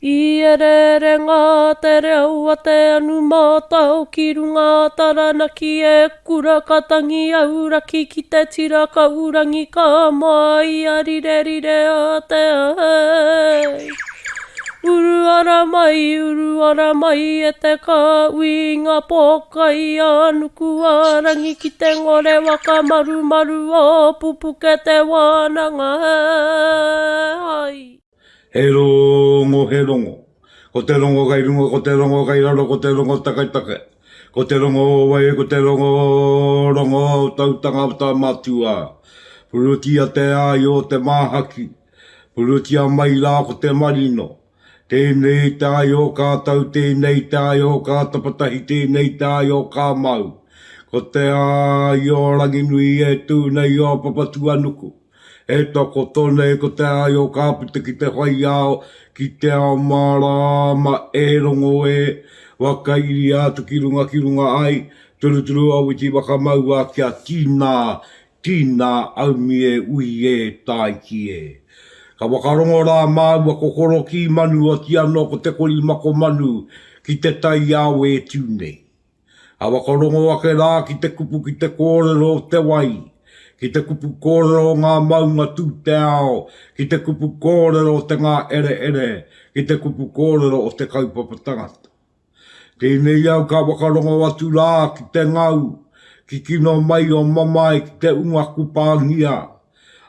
I ereere ngā te reo a te anu mātao ki runga a Taranaki e kura ka tangi auraki ki te tira kaurangi ka moa i a rirerire a te ai. Uru ara mai, uru ara mai e te kāhui i ngā pōkai a nuku a rangi ki te ngore waka marumaru o Pupuke te wānanga ai. He rongo, he rongo. Ko te rongo kai runga, ko te rongo kai raro, ko te rongo taketake. Ko te rongo o wai, ko te rongo rongo tautangata matua. Purutia te āio o te māhaki. Purutia mai rā ko te marino. Tēnei te āio ka tau, tēnei te āio ka tapatahi, tēnei te āio ka mau. Ko te āio Ranginui e tū nei o Papatuanuku. E takoto nei ko te aio ka puta ki te whai ao, ki te ao mārāma e rongo e, whakairia atu ki runga ki runga ai, turuturu awiti whakamaua kia tīnā, tīnā aumi e ui e tāiki e. Ka whakarongo rā māua ko Korokī manu oti anō ko te korimako manu ki te taiao e tū nei. A whakarongo ake rā ki te kupu ki te kōrero o te wai, ki te kupu kōrero o ngā maunga tū te ao, ki te kupu kōrero o te ngāereere, ki te kupu kōrero o te kaupapa tangata. Tēnei au ka whakarongo atu rā ki te ngau, ki kino mai o mamae ki te unga kupāngia,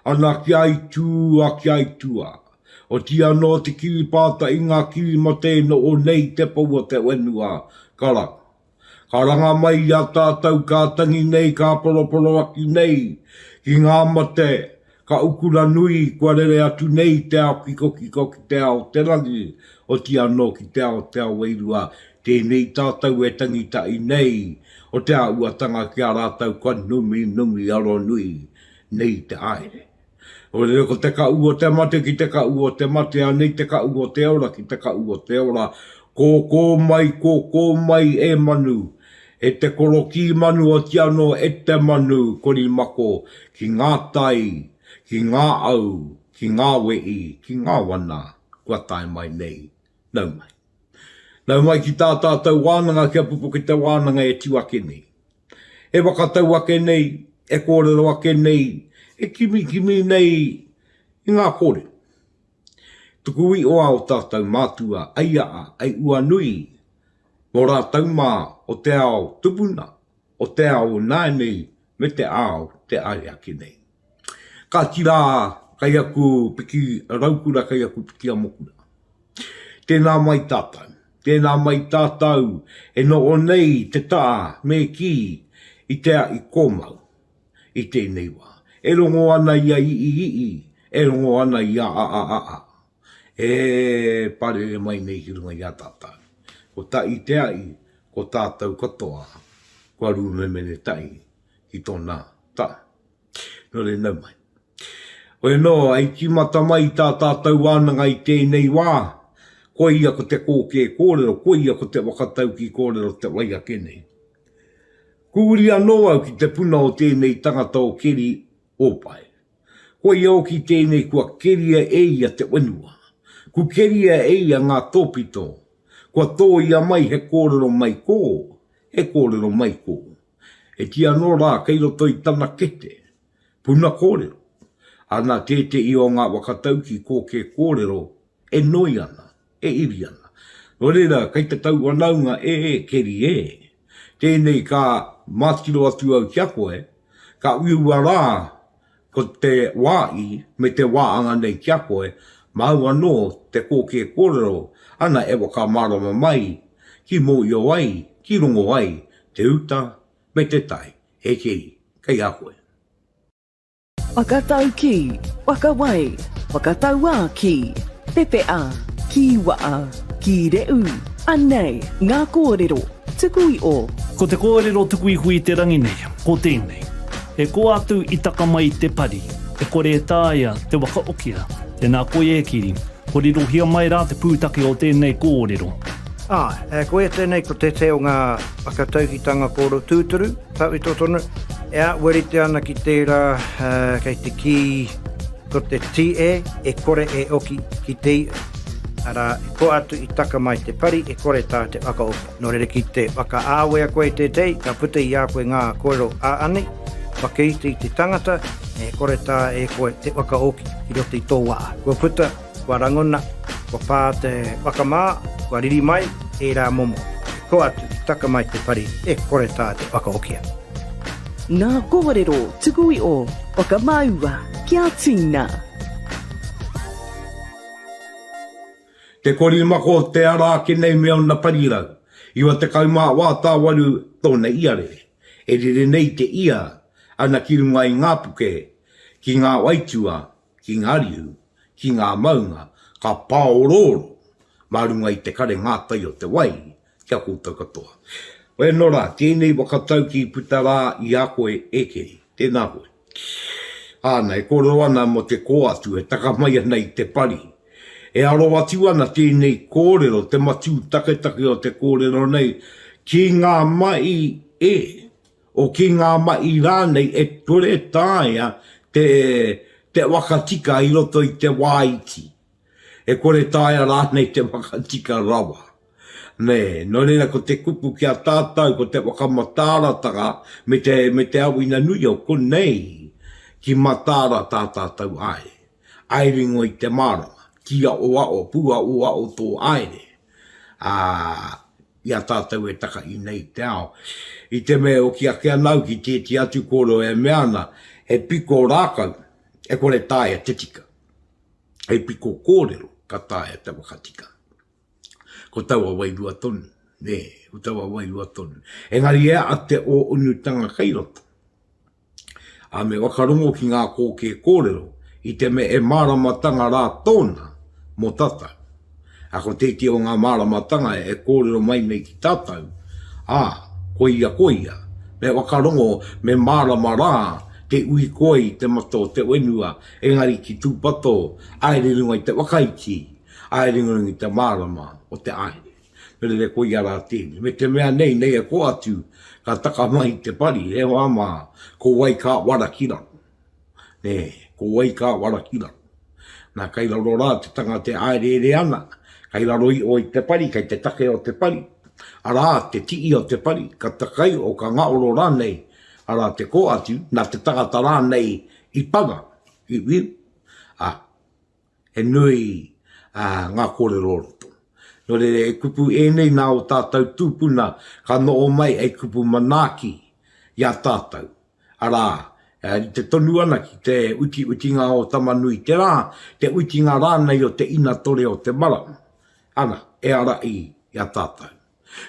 ana ki aitū a ki aitua. Oti anō te kiri pāta i ngā kiri mate e noho nei te pou o te whenua, karanga. Karanga mai i a tātou ka tangi nei, ka poroporoaki nei ki ngā mate, ka ukura nui kua rere atu nei te ao kikokiko ki te ao te rangi, oti anō ki te ao te ao wairua, tēnei tātou e tangitahi nei o te āhuatanga ki a rātou kua numinumi aronui nei te haere. Nō reira ko te kaʻu o te mate ki te kaʻu o te mate, anei te kaʻu o te ora ki te kaʻu o te ora. Kōkō mai, kōkō mai e manu, e te korokī manu oti anō e te manu korimako ki ngā tai, ki ngā au, ki ngā wehi, ki ngā wana kua tae mai nei. Nau mai. Nau mai ki tā tātou wānanga kia pupuke te wānanga e tū ake nei. E whakatau ake nei, e kōrero ake nei, e kimikimi nei i ngā kōrero. Tuku iho a o tātou mātua, ai aa, ai ua nui, mō rātou mā o te ao tupuna, o te ao ināianei me te ao te ae ake nei. Kāti rā, kei aku piki raukura, kei aku piki amokura. Tēnā mai tātou, tēnā mai tātou e noho nei te tā me kī i te ahi kōmau i tēnei wā. E rongo ana i a iiii, e rongo ana i a aa-aa e parere mai nei ki runga i a tātou. Ko tahi te ahi, ko tātou katoa kua rūmemene tahi ki tōna taha. Nō reira, nau mai. Hoi anō, hei tīmata mai i tā tātou wānanga i tēnei wā, koia ko te kōkē kōrero, koia ko te whakataukī kōrero te wai ake nei. Kūri anō au ki te puna o tēnei tangata o Keri Ōpae. Koia hoki tēnei kua keria e ia te whenua, ku keria e ia ngā tōpito, kua tōia mai he kōrero mai kō, he kōrero mai kō. E kī anō rā kei roto i tana kete, puna kōrero, ana tētehi o ngā whakataukī kōkē kōrero e noi ana, e iri ana. Nō reira, kei te tauwhanaunga e Keri e, tēnei ka mātiro atu au ki a koe, ka uiua rā ko te wā i me te wā anga nei ki a koe, māu anō te kōkē kōrero ana e whakamārama mai ki mōhio ai, ki rongo ai te uta me te tai, he keri kei a koe. Whakataukī, whakawai, whakatauākī, pepeha, kīwaha, kīrehu, anei ngā kōrero tuku iho. Ko te kōrero tuku iho i te rangi nei, ko tēnei. E kō atu i taka mai te pari, e kore e taea te whakaokia. Tēnā koe e Kiri. Korirohia mai rā te pūtake o tēnei kōrero. Āe, koia tēnei ko tētehi o ngā whakataukitanga kōrero tūturu, tawhito tonu, e āhua rite ana ki tērā kei te kī ko te TE e kore e oki ki te ia. Arā, e koa atu i taka mai te pari e kore tā te whakaoki. Nō reira ki te whakaāwea koe i tētehi, ka puta i a koe ngā kōrero ā-anei, whakaiti i te tangata, e kore tā e koe te whakaoki ki roto i tō waa. Kua puta, kua rangona, kua pā te whakamā, kua riri mai, ērā momo. E koa atu i taka mai te pari e kore tā te whakaokia. Ngā kōrero tuku iho, whakamāua kia tīna. Te korimako o te ara ake nei me ōna parirau, 94 tāwaru tōna iarere, e rere nei te ia ana ki runga i ngā puke, ki ngā waitua, ki ngā riu, ki ngā maunga, ka pāorooro mā runga i te kare ngātai o te wai ki a koutou katoa. Weno rā, tēnei whakataukī puta rā i a koe e Keri. Tēnā koe. Āna, e kōrero ana mō te kōatu e taka mai ana i te pari. E aro atu ana tēnei kōrero, te matū taketake o te kōrero nei, ki ngā mahi e, o ki ngā mahi rānei e kore taea te, te whakatika i roto i te wā iti. E kore taea rānei te whakatika rawa. Nē, nō reira ko te kupu ki a tātou ko te whakamataaratanga me te, me te awina nui o konei ki mataara tā tātou aere. Aere ingoa i te mārama, tīaoao, pūaoao tō aere, ā, i a tātou e takahi nei i te ao. I te mea e oki ake ana au ki tēti atu kōrero e mea ana, he piko rākau e kore taea te tika. He piko kōrero ka taea te whakatika. Ko taua wairua tonu, nē, ko taua wairua tonu. Engari e a te ōunutanga kei roto. Ā, me whakarongo ki ngā kōkē kōrero i te mea e māramatanga rā tōna mō tātou. Ā, ko tētehi o ngā māramatanga e kōrero mai nei ki tātou, ā, koia koia, me whakarongo, me mārama rā te ui koe i te mata o te whenua, engari ki tūpato, āe runga i te whakaiti, Āe ringaringa i te mārama o te āere. Nō reira koia rā tēnei. Me te mea nei, nei e koa atu, ka taka mai te pari, he wā mā, ko wai ka wara ki raro. Nē, ko wai ka wara ki raro. Nā, kai raro rā te tangata e āereere ana, kai raro iho i te pari, kai te take o te pari, arā, te tii o te pari, ka takai o ka ngaoro rānei, arā, te koa atu, nā te tangata rānei i panga, i whiu, ā, He nui ngā kōrero o roto. Nō reira, he kupu ēnei nā ō tātou tūpuna ka noho mai hei kupu manaaki i a tātou. Arā, e rite tonu ana ki te utiutinga o Tama-nui-te-rā, te utinga rānei o te inatore o te marama, ana, e ārahi i a tātou.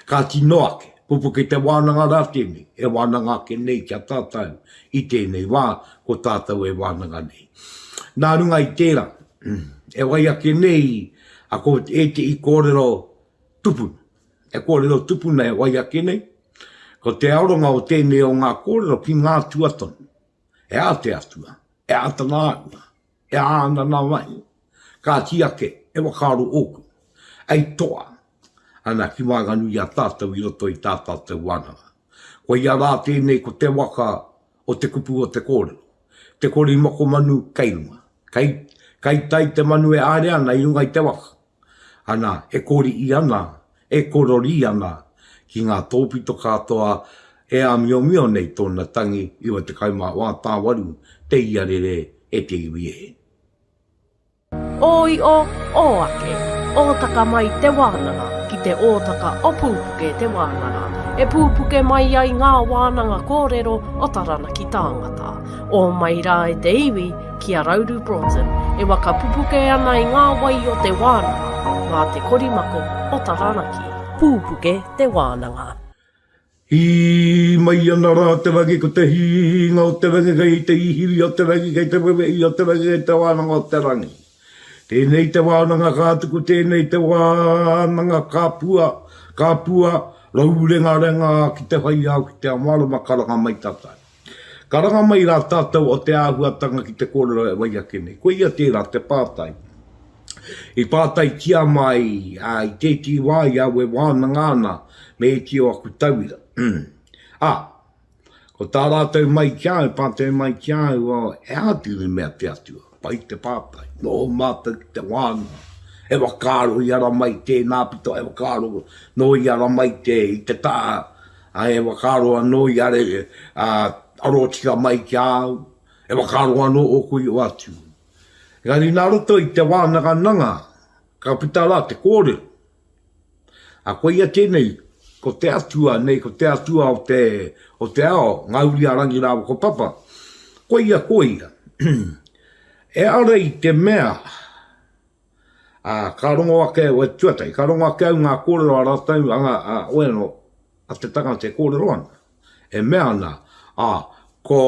Kāti noa ake, pupuke te wānanga rā tēnei, e wānanga ake nei ki a tātou i tēnei wā, ko tātou e wānanga nei. Nā runga i tērā, e wai ake nei a ko ētehi kōrero tupuna, e kōrero tupuna e wai ake nei, ko te aronga o tēnei o ngā kōrero ki ngā atua tonu. E a te atua, e a tana āhua, E āna nā mahi, kāti ake e whakaaro ōku, ei toa ana ki waenganui i a tātou i roto i tā tātou wānanga. Koia rā tēnei ko te waka o te kupu o te kōrero, te kori moko manu kei runga, kei, kei tai te manu e haere ana i runga i te waka, ana e kori'i ana, e kororī ana ki ngā tōpito katoa e āmiomio nei tōna tangi 94 tāwaru te iarere e te iwi e. Ō iʻo, ō ake, ōtaka mai te wānanga ki te ōtaka o Pūpuke te wānanga, e pūpuke mai ai ngā wānanga kōrero o Taranaki tāngata. Ō mai rā e te iwi ki a Rauru Broughton e waka pupuke ana i ngā wai o te wānanga mā te korimako o Taranaki. Pūpuke te wānanga. Hī mai ana rā te rangi ko te hīnga o te rangi kei te ihiri o te rangi kei te wewehi o te rangi kei te wānanga o te rangi. Tēnei te wānanga ka tuku tēnei te wānanga ka pua, ka pua, raurengarenga ki te whai ao ki te ao mārama karanga mai tātou. Karanga mai rā tātou o te āhuatanga ki te kōrero e wai ake nei. Koia tērā te pātai. I pātaitia mai i tētehi wā i au e wānanga ana me ētehi o aku tauira. Ā, ko tā rātou mai ki a au, pātai mai ki a au, he aha tēnei mea te Atua? Pai te pātai. Noho mātou ki te wānanga. He whakaaro i ara mai tēnā pito, he whakaaro nō i ara mai te, i te taha, ā, he whakaaro anō i are, ā, aro tika mai ki a au, he whakaaro anō ōku i oatu. Engari nā roto i te wānangananga, ka puta rā te kōrero. Ā, koia tēnei, ko te Atua nei, ko te Atua o te, o te ao, ngā uri a Rangi rāua ko Papa, koia koia. E ara i te mea, ā, ka rongo ake, e, tuatahi, ka rongo ake au ngā kōrero a rātou, a ngā, a, oe anō, a te tangata e kōrero ana, e mea ana, ā, ko,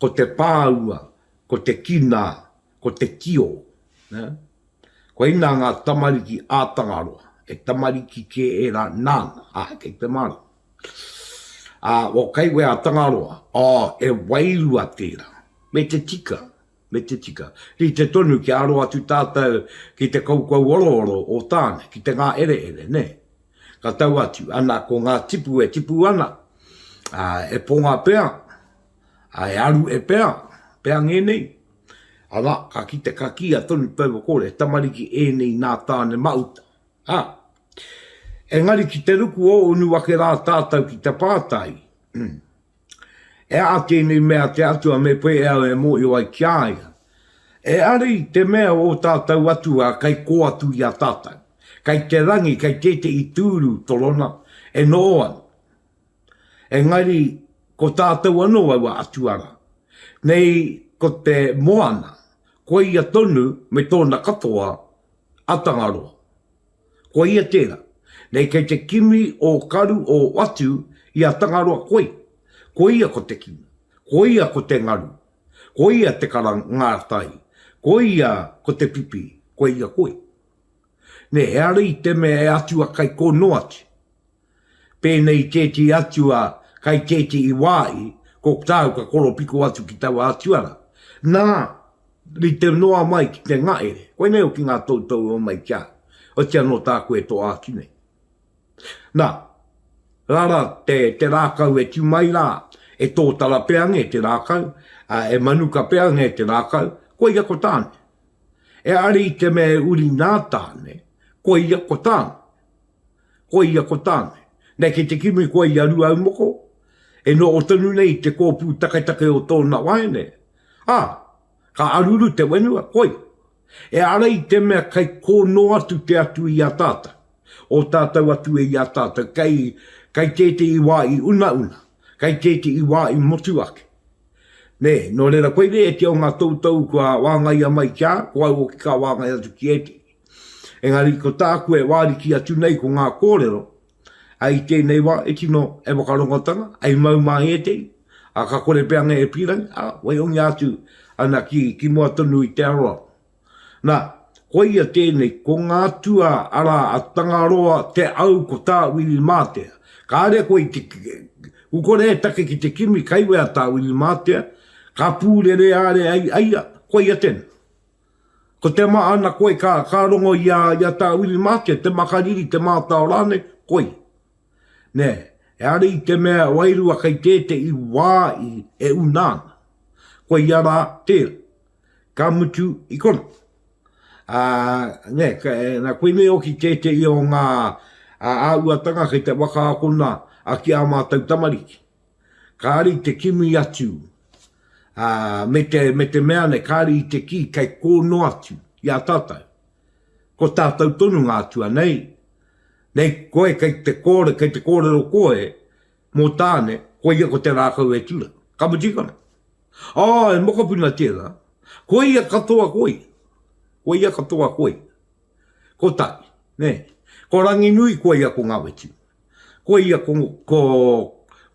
ko te pāua, ko te kina, ko te tio, nē? Koinā ngā tamariki a Tangaroa, e tamariki kē ērā nāna, āe, kei te mārama. Ā, o kei wea a Tangaroa, ā, e wairua tērā, me te tika, me te tika. Rite tonu kia aro atu tātou ki te kaukau orooro o Tāne, ki te ngāereere, nē. Ka tau atu, ana, ko ngā tipu e tipu ana, ā, e ponga pea, ā, e aru e pea, pea ngēnei, Arā, ka kite, ka kīia tonu taua kore, he tamariki ēnei nā Tāne Mahuta. Ā, engari ki te ruku o unu ake rā tātou ki te pātai, e aha tēnei mea te Atua me pēhea au e mōhio ai ki a ia? E ara i te mea o ō tātou Atua kei kō atu i a tātou, kei te rangi, kei tētehi tūru torona e noho ana. Engari ko tātou anō aua atua rā. Nei ko te moana, koia tonu me tōna katoa a Tangaroa. Koia tērā. Nei kei te kimi ō karu ō watu i a Tangaroa koia. Koia ko te kina. Koia ko te ngaru. Koia te karangātai. Koia ko te pipi. Koia koe. Nē, he ara i te mea e atua kai kō noa atu. Pēnei i tētehi atua kai tētehi wā i, ko tāu ka koropiko atu ki taua atua rā. Nā, rite noa mai ki te ngahere. Koinei hoki ngā toutou o mai ki a au. Otiia nō tāku e toa atu nei. Nā, rara te, te rākau e tū mai rā, e tōtara peange te rākau, ā, e manuka peange te rākau, koia ko Tāne. E ari i te mea e uri nā Tāne, koia ko Tāne. Ko ia ko Tāne. Nei kei te kimi koe i a Rūaumoko, e noho tonu nei i te kōpū taketake o tōna waeine. Ā, ka aruru te whenua, koia. E ara i te mea kei kō noa atu te atu i a tātou, ō tātou atu e i a tātou, kei, kei tētehi wā i unauna, kei tētehi wā i motu ake. Nē, nō reira koinei ētehi o ngā toutou kua wāngaia mai ki a, ko au hoki ka wāngai atu ki ētehi. Engari ko tāku e wāriki atu nei ko ngā kōrero, ā, i tēnei wā e tino e whakarongotanga, e mau mā ētehi, ā, ka kore pea ngē e pīrangi, ā, waihongia atu ana ki, ki mua tonu i te aroaro. Nā, koia tēnei, ko ngā atua, arā, a Tangaroa, te au, ko Tāwhirimātea. Kāre koe i te, ku kore e take ki te kimi kai wea Tāwhirimātea, ka pūrere āre ai aia, koia tēnā. Ko te maha ana koe ka, ka rongo i a, i a Tāwhirimātea, te makariri, te mātao rānei, koi. Nē, e ara i te mea wairua kei tētehi wā i e una ana. Koia rā tērā. Ka mutu i kona. Ā, nē, ka, e, nā, koinei hoki tētehi o ngā ā, āhuatanga kei te whakaakona a ki ā mātou tamariki. Kāre i te kimi atu, ā, me te, me te mea nei, kāre i te kī kei kō noa atu i a tātou. Ko tātou tonu ngā atua nei, nei koe kei te kōre, kei te kōrero koe mō Tāne, koia ko te rākau e tura. Ka mutu i konei. Ā, e mokopuna tērā, koia katoa koia. Koia katoa koia. Ko Tahi, nē. Ko Ranginui koia ko Ngaweti. Koia ko, ko,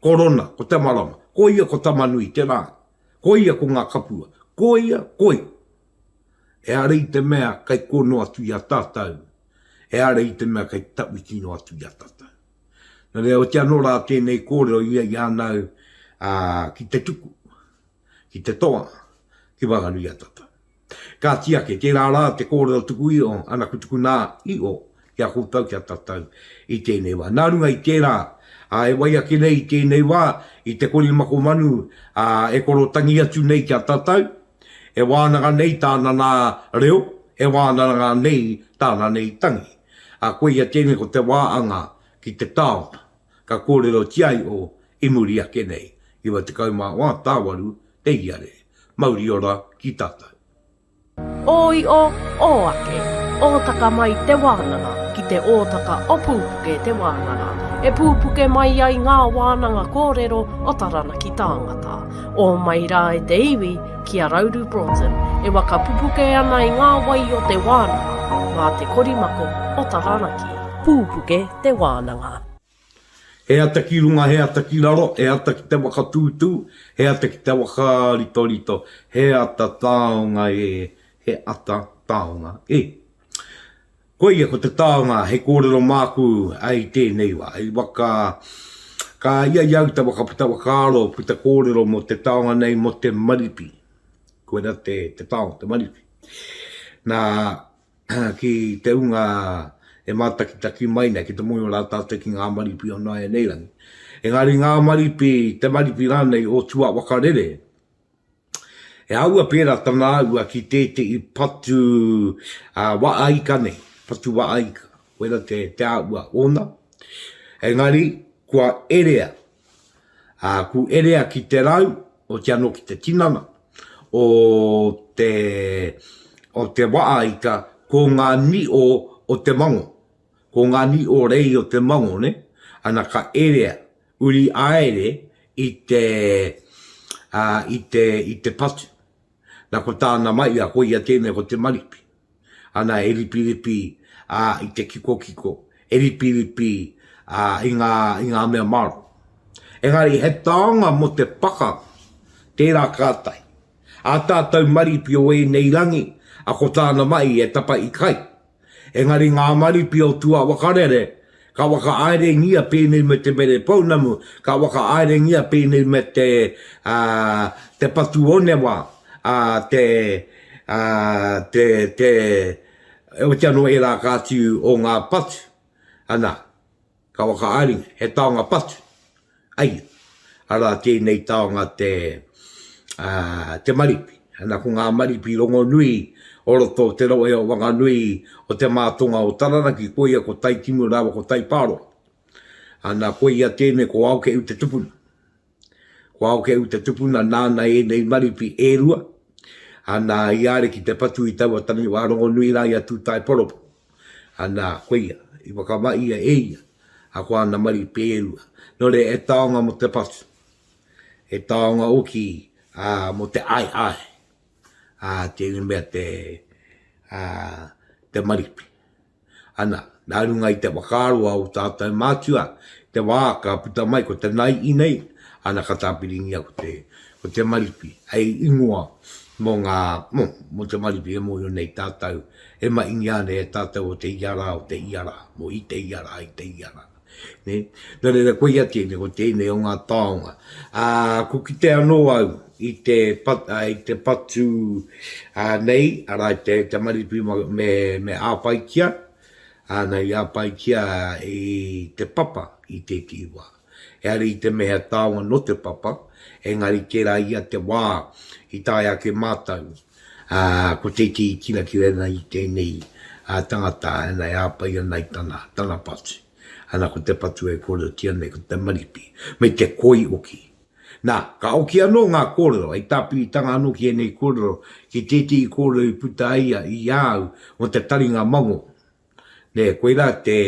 ko Rona, ko Te Marama. Koia ko Tamanui te Rā. Koia ko ngā kapua. Koia, koia. Ehara i te mea kei kō noa atu i a tātou, ehara i te mea kei tawhiti noa atu i a tātou. Nā reira, oti anō rā tēnei kōrero ia i ana au, ā, ki te tuku, ki te toa, ki waenganui i a tātou. Kāti ake, tērā rā te kōrero tuku iho, ana ku tukuna iho ki a koutou, ki a tātou i tēnei wā. Nā runga i tērā, ā, e wai ake nei i tēnei wā, i te korimako manu, ā, e korotangi atu nei ki a tātou, e wānanga nei tāna nā reo. e wānanga nei tāna nei tangi. Ā, koia tēnei ko te wā anga ki te taonga, ka kōrerotia ai o i muri ake nei, 94 tāwaru te iare. Mauri ora ki tātou. Ō io, ō ake, ōtaka mai te wānanga ki te ōtaka o Pūpuke te wānanga, e pūpuke mai ai ngā wānanga kōrero o Taranaki tāngata. Ō mai rā e te iwi ki a Rauru Broughton e waka pupuke ana i ngā wai o te wānanga mā te korimako o Taranaki. Pūpuke te wānanga. He ata ki runga, he ata ki raro, he ata ki te waka tūtū, he ata ki te waka ritorito, he ata taonga e, he ata taonga e. Koia ko te taonga hei kōrero māku i tēnei wā. I waka, ka ia i au te waka puta whakaaro, puta kōrero mō te taonga nei mō te maripi. Koira te, te taonga, te maripi. Nā, ki te unga e mātakitaki mai nei, ki te mōhio rā tātou ki ngā maripi o nāianei rangi. Engari ngā maripi, te maripi rānei o tua waka rere, e āhua pērā tana āhua ki tētehi patu waa ika nei, patu waa ika, koirā te, te āhua ōna. Engari, kua erea Ā, ku erea ki te rau, oti anō ki te tinana, o te, o te waa ika, ko ngā ni'o o te mango, ko ngā ni'o rei o te mango, ne? Ana ka erea, uri aere i te, ā, i te, i te patu. Na ko tāna maia, koia tēnei ko te maripi. Ana e ripiripi, ā, i te kikokiko, e ripiripi, ā, i ngā, i ngā mea mārō. Engari he taonga mō te pakanga, tērā ka tae. Ā tātou maripi o ēnei rangi, a ko tāna mahi e tapa i kai. Engari ngā maripi o tua wakarere, ka whakaaerengia pēnei me te mere pounamu, ka whakaaerengia pēnei me te, ā, te patu onewa, ā, te, ā, te, te, ooti anō ērā kātiu o ngā patu, ana, Ka whakaaringa, he taonga patu, aia, arā tēnei taonga te, ā, te maripi. Ana ko ngā maripi rongonui o roto o te rohe o Wanganui o te mātonga o Taranaki, koia ko Taitimu rāua ko Taipāroa. Ana koia tēnei ko Aoke'u te tupuna. Ko Aoke'u te tupuna nāna ēnei maripi e rua, ana i are ki te patu i taua taniwha rongonui rā i a Tūtaeporoporo. Ana, koia, i whakamahia e ia, a ko āna maripi e rua. Nō reira, he taonga mō te patu, he taonga hoki ā, mō te aeae, ā, tēnei mea te, ā, te maripi. Ana, nā runga i te whakaaro a ō tātou mātua, te wā ka puta mai ko te nai'i nei, ana ka tāpiringia ko te, ko te maripi, hei ingoa mō ngā, mō, mō te maripi e mōhio nei tātou, e mahingia ana e tātou o te ia rā, o te ia rā, mō i te ia rā, i te ia rā. Nē? Nō reira, koia tēnei, ko tēnei o ngā taonga. Ā, ko kite anō au i te, i te patu ā, nei, arā, i te, te maripi me, me āpaitia, āna i āpaitia i te papa i tētehi wā. Ehara i te mea he taonga nō te papa, engari tērā ia te wā i tae ake mātou, ā, ko tētehi i kirakira ana i tēnei tangata, ana e āpai ana i tana, tana patu. Ana ko te patu e kōrerotia nei ko te maripi, me te koi oki. Nā, ka oki anō ngā kōrero, hei tāpiritanga anō ki ēnei kōrero, ki tētehi kōrero i puta ai i a au mō te taringa mango. Nē, koirā te,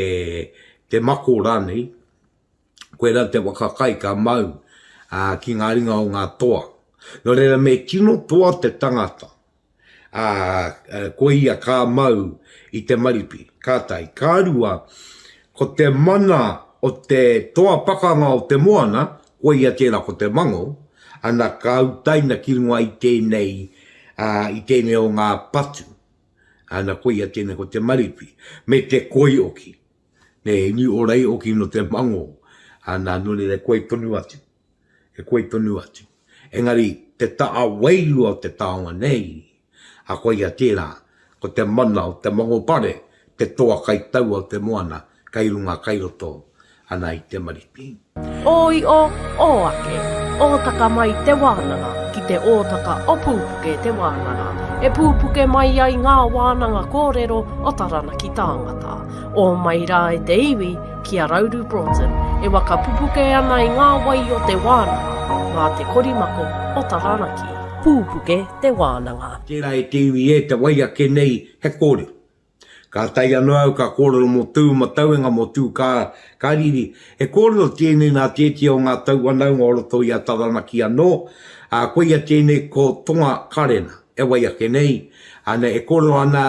te mako rānei, koirā te waka kai ka mau ā, ki ngā ringa o ngā toa. Nō reira, me tino toa te tangata, ā, koia ka mau i te maripi, ka tahi. Ka rua, ko te mana o te toa pakanga o te moana, koia tērā ko te mango, ana ka utaina ki runga i tēnei, ā, i tēnei o ngā patu. Ana koia tēnei ko te maripi, me te koioki. Nē, he niu ora i oki no te mango, ana, nō reira e koi tonu atu, e koi tonu atu. Engari, te taa wairua o te taonga nei, a koia tērā, ko te mana o te mango pare, te toa kai taua o te moana, kai runga, kai roto, ana i te maripi. Ō io, ō ake, ōtaka mai te wānanga ki te ōtaka o Pūpuke te wānanga. e pūpuke mai ai ngā wānanga kōrero o Taranaki tāngata. Ō mai rā e te iwi ki a Rauru Broughton e waka pupuke ana i ngā wai o te wānanga mā te korimako o Taranaki. Pūpuke te wānanga. Tērā e te iwi e te wai ake nei he kōrero. Kātahi anō au ka kōrero mō Tū Matauenga, mō Tū Ka, Kariri. He kōrero tēnei nā tētehi o ngā tauwhanaunga o roto i a Taranaki anō, ā, koia tēnei ko Tonga Karena, e wai ake nei, ana, e kōrero ana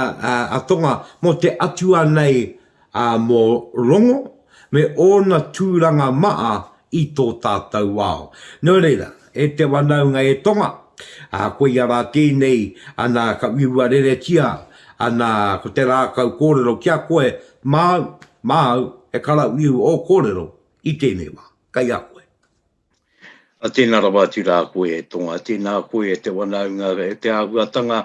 a Tonga mō te atua nei, ā, mō Rongo, me ōna tūranga maha i tō tātou ao. Nō reira, e te whanaunga e Tonga, ā, koia rā tēnei, ana, ka whiua reretia, ana, ko te rākau kōrero ki a koe, māu, māu, he karawhiu ō kōrero i tēnei wā, kei a koe. A tēnā rawa atu rā koe e Tonga, tēnā koe e te wanaunga, e te āhuatanga,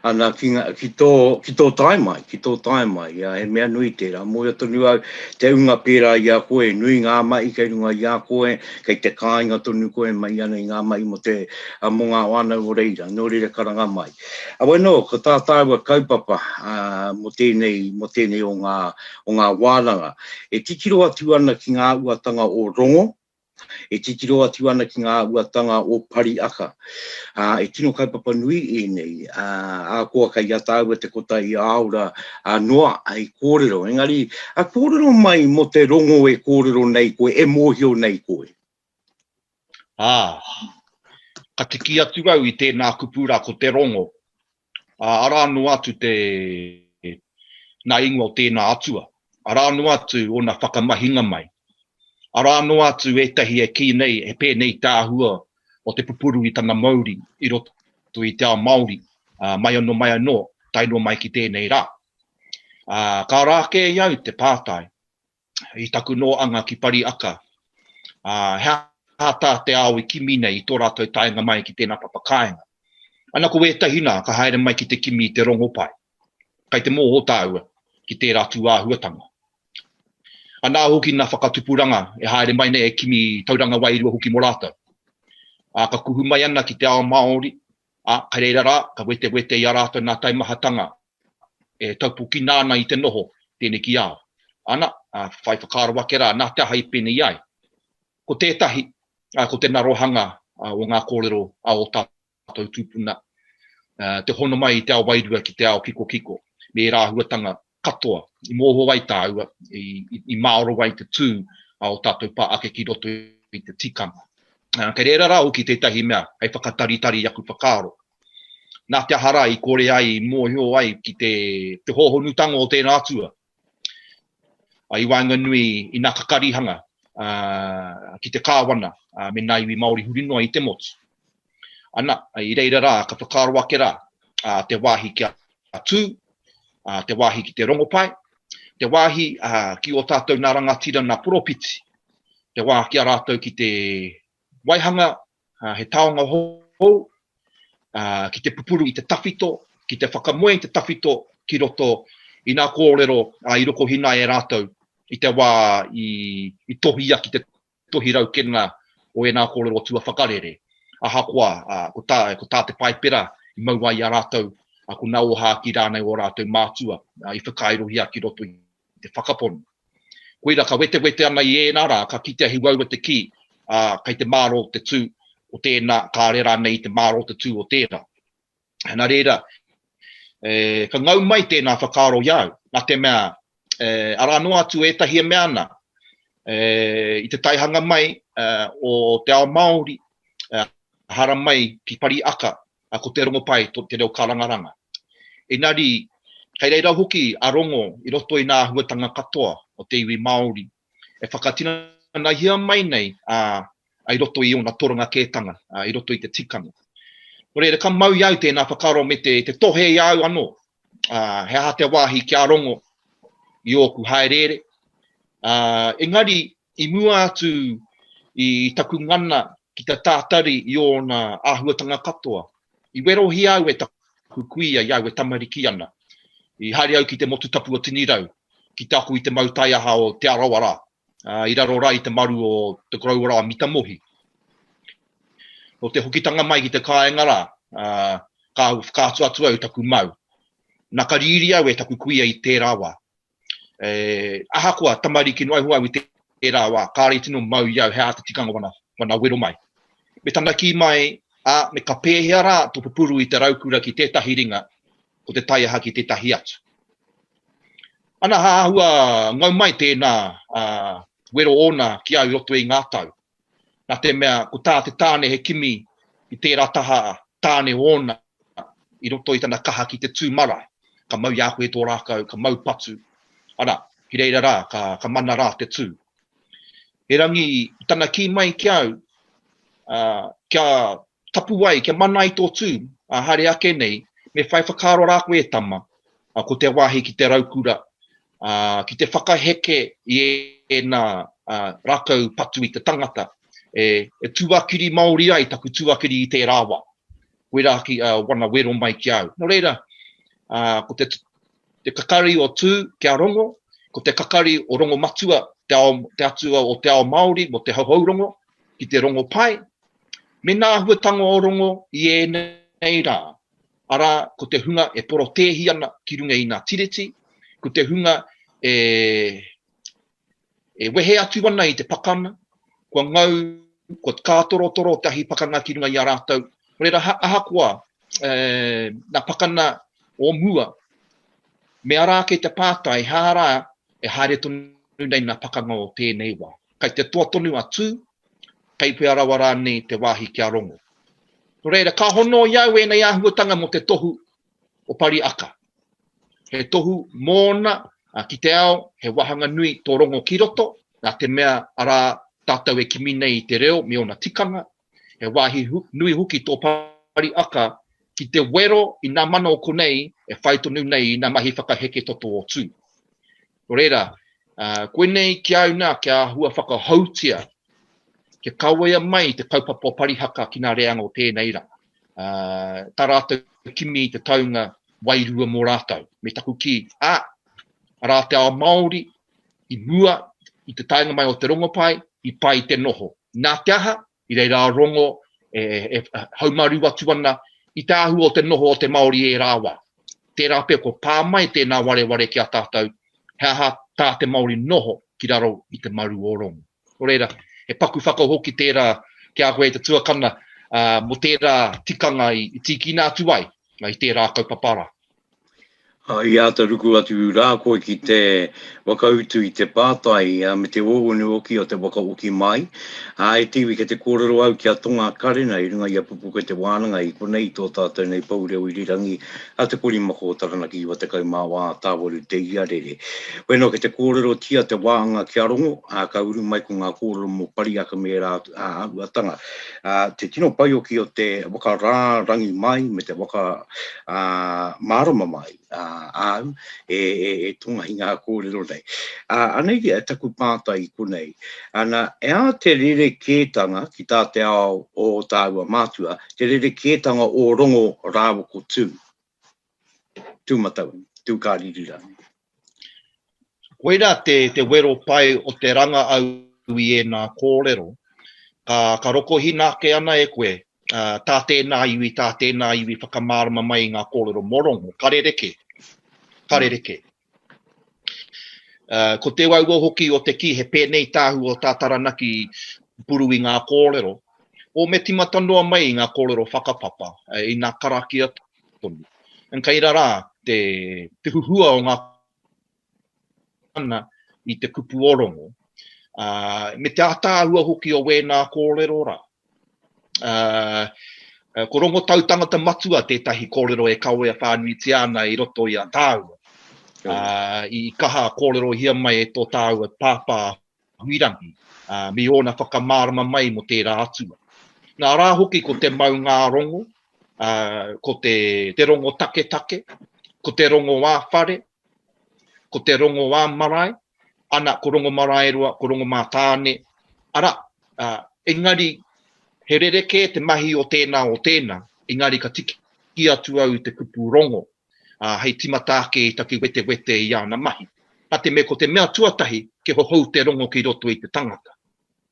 ana, ki ngā, ki tō, ki tō tae mai, ki tō tae mai, ia, he mea nui tērā, mōhio tonu au, te ūnga pērā i a koe, nui ngā mahi kei runga i a koe, kei te kāinga tonu koe e mahi ana i ngā mahi mō te, mō ngā whānau o reira, nō reira karanga mai. Heoi anō, ko tā tāua kaupapa, ā, mō tēnei, mō tēnei o ngā, o ngā wānanga, e titiro atu ana ki ngā āhuatanga o Rongo, e titiro atu ana ki ngā āhuatanga o Pariaka. Ā, e tino kaupapa nui ēnei, ā, ahakoa kei a tāua te kotahi āora noa hei kōrero, engari, a kōrero mai mō te rongo e kōrero nei koe, e mōhio nei koe. Ā, ka tiki atu au i tēnā kupu rā ko te rongo, Ā, arā noa atu te, nā ingoa o tēnā atua. Arā noa atu ōna whakamahinga mai. Arā noa atu ētahi e kī nei he pēnei te āhua o te pupuru i tana mauri i roto i te ao Māori, ā, mai anō mai anō, tae noa mai ki tēnei rā. Ā, ka ara ake i au te pātai, i taku noanga ki Pariaka, ā, he aha tā te ao i kimi nei i tō rātou taenga mai ki tēnā papa kāinga. Ana ko wētahi nā, ka haere mai ki te kimi i te rongopai. Kai te mōhio tāua ki tērā tūāhuatanga. Anā hoki nā whakatupuranga e haere mai nei e kimi tauranga wairua hoki mō rātou. Ā, ka kuhu mai ana ki te ao Māori, ā, kai reira rā, ka wetewete i a rātou nā taimahatanga e taupokina ana i te noho tēneki ao. Ana, ā, whai whakaaro ake rā, nā te aha i pēnei ai? Ko tētahi, ā, ko te narohanga o ngā kōrero a ō tātou tūpuna, ā, te hono mai i te ao wairua ki te ao kikokiko, me ērā āhuatanga katoa i mōhio ai tāua, i, i, i māro ai te tū a ō tātou pā ake ki roto i te tikanga. Ā, kei reira rā hoki tētahi mea hei whakataritari i aku whakaaro. Nā te aha rā i kore ai i mōhio ai ki te, te hōhonutanga o tērā atua i waenganui i nā kakarihanga ki te kāwana me nā iwi Māori huri noa i te motu. Ana, i reira rā, ka whakaaro ake rā, te wāhi ki a Tū, te wāhi ki te Rongopai, te wāhi ki ō tātou nā rangatira nā poropiti, te wā ki a rātou ki te waihanga he taonga hou, ki te pupuru i te tawhito, ki te whakamoe i te tawhito ki roto i nā kōrero i rokohina e rātou i te wā i tohia ki te tohi raukena o ēnā kōrero tuawhakarere. Ahakoa, ko tā, ko tā te Paipera i mau ai i a rātou, ko nā ōhākī rānei ō rātou mātua i whakairohia ki roto i te whakapono. Koira ka wetewete ana i ēnā rā, ka kitea he uaua te kī, ā, kei te mārō te tū o tēnā, kāre rānei i te mārō te tū o tērā. Nā reira, e, ka ngau mai tēnā whakaaro i a au, nā te mea, e, arā noa atu ētahi e mea ana, e, i te taihanga mai e, o te ao Māori, e, haramai ki Pariaka, a ko te Rongopai to te reo karangaranga. Engari, kei reira hoki a Rongo i roto i nā āhuatanga katoa o te iwi Māori e whakatinanahia mai nei a i roto i ōna toranga kētanga, i roto i te tikanga. Nō reira, ka mau i au tēnā whakaaro me te, te tohe i a au anō, ā, he aha te wāhi ki a Rongo i ōku haereere. Ā, engari, i mua atu i taku ngana ki te tātari i ōna āhuatanga katoa. I werohia au e taku kuia i a au e tamariki ana. I haere au ki te motu tapu o Tinirau, ki te ako i te mau taiaha o Te Arawa rā, i raro rā i te maru o te koroua rā a Mita Mohi. Nō te hokitanga mai ki te kāinga rā, Ka whakaatu atu au i taku mau. Na ka rīri au e taku kuia i tērā wā. E, ahakoa tamariki noa iho au i tērā wā, kāre i tino mau i au he aha te tikanga wana, wana wero mai. Me tana kī mai, ā, me ka pēhea rā tō pupuru i te raukura ki tētahi ringa, ko te taiaha ki tētahi atu. Ana ha āhua ngau mai tēnā ā, wero ōna ki au i roto i ngā tau. Nā te mea, ko tā te tāne he kimi i tērā taha tāne ōna i roto i tana kaha ki te tū marae. Ka mau i a koe tō rākau, ka mau patu, arā, ki reira rā, ka, ka mana rā te tū. Erangi, tana kī mai ki au, ā, kia tapu ai, kia mana ai tō tū, ā, haere ake nei, me whai whakaaro rā koe e tama, ā, ko te wāhi ki te raukura, ā, ki te whakaheke i ēnā, ā, rākau patu i te tangata, e, e tuakiri Māori ai taku tuakiri i tērā wā. Koirā ki, ā, wana wero mai ki a au. Nō reira, ā, ko te, te kakari o Tū kia rongo, ko te kakari o Rongomatua, te ao, te atua o te ao Māori, mō te hauhaurongo, ki te rongopai, Me nā āhuatanga o Rongo i ēnei rā, arā, ko te hunga e porotēhi ana ki runga i nā tiriti, ko te hunga e, e wehe atu ana i te pakana, kua ngau, kua kātorotoro te ahi pakanga ki runga i a rātou. Nō reira, ahakoa e, nā pakana o mua, me ara ake te pātai, hā rā e haere tonu nei nā pakanga o tēnei wā. Kai te toa tonu a Tū, kei whea rawa rānei te wāhi kia rongo. Nō reira, ka hono i au ēnei āhuatanga mō te tohu o Pari Aka. He tohu mōna ki te ao, he wāhanga nui tō rongo ki roto, nā te mea arā tātou e kimi nei i te reo me ōna tikanga, he wāhi nui hoki tō Pari Aka ki te wero i nā mana o konei e whai tonu nei i nā mahi whakaheke toto o Tū. Nō reira, koinei ki a au nā kia āhua whakahoutia, kia kawea mai te kaupapa o Parihaka ki ngā reanga o tēnei rā. Tā rātou kimi i te taunga wairua mō rātou. Me taku kī, ā, arā te ao Māori i mua i te taenga mai o te Rongopai, i pai te noho. Nā te aha? I reira a Rongo e, e haumaru atu ana i te āhua o te noho o te Māori i ērā wā. Tērā pea kua pā mai tēnā wareware ki a tātou, he aha tā te Māori noho ki raro i te maru o Rongo. Nō reira, he paku whakahoki tērā ki a koe e te tuakana, ā, mō tērā tikanga i tīkina atu ai i tērā kaupapa rā. I āta ruku atu rā koe ki te whakautu i te pātai me te ōunu hoki o te waka oki mai. Ā, e te iwi, kei te kōrero au ki a Tonga Karena i runga i a Pupuke Te Wānanga i konei i tō tātou nei pou reo irirangi a Te Korimako o Taranaki 94 Tāwaru Te Iarere. Wēnō kei te kōrerotia te wāanga ki a Rongo, ā, ka uru mai ko ngā kōrero mō Pariaka me ērā atu āhuatanga. Ā, te tino pai hoki o te waka rārangi mai me te waka ā, mārama mai, ā, āu, e, e, e tongahi ngā kōrero nei. Ā, anei ia taku pātai i konei, ana, e a te rerekētanga ki tā te ao o tāua mātua, te rerekētanga o Rongo rāua ko Tū, Tūmatauenga, Tūkāriri rānei? Koirā te, te wero pai o te ranga au i ēnā kōrero. Ka, ka rokohina ake ana e koe, ā, tā tēnā iwi, tā tēnā iwi whakamārama mai i ngā kōrero mō Rongo. Ka rerekē. Ka rerekē. Ā, ko te uaua hoki o te kī he pēnei tāhua o tā Taranaki pupuru i ngā kōrero. O me timata noa mai i ngā kōrero whakapapa, i ngā karakia tonu. And kei rā te, te huhua o ngā ana i te kupu o Rongo, ā, me te ātaahua hoki o wēnā kōrero rā. Ā, ko Rongo Tautangata Matua tētahi kōrero e kawea whānuitia ana i roto i a tāua. Ā, i kaha kōrerohia mai e tō tāua pāpā Huirangi, ā, me ōna whakamārama mai mō tērā atua. Nā rā hoki ko te maungārongo, ā, ko te, te rongo taketake, ko te rongo ā-whare, ko te rongo ā-marae, ana, ko Rongomaraeroa, ko Rongomātāne, arā, ā, engari, he rerekē te mahi o tēnā o tēnā, engari ka tiki atu au i te kupu rongo, ā, hei tīmata ake i taku wetewete i āna mahi. Nā te mea ko te mea tuatahi kia hohou te rongo ki roto i te tangata.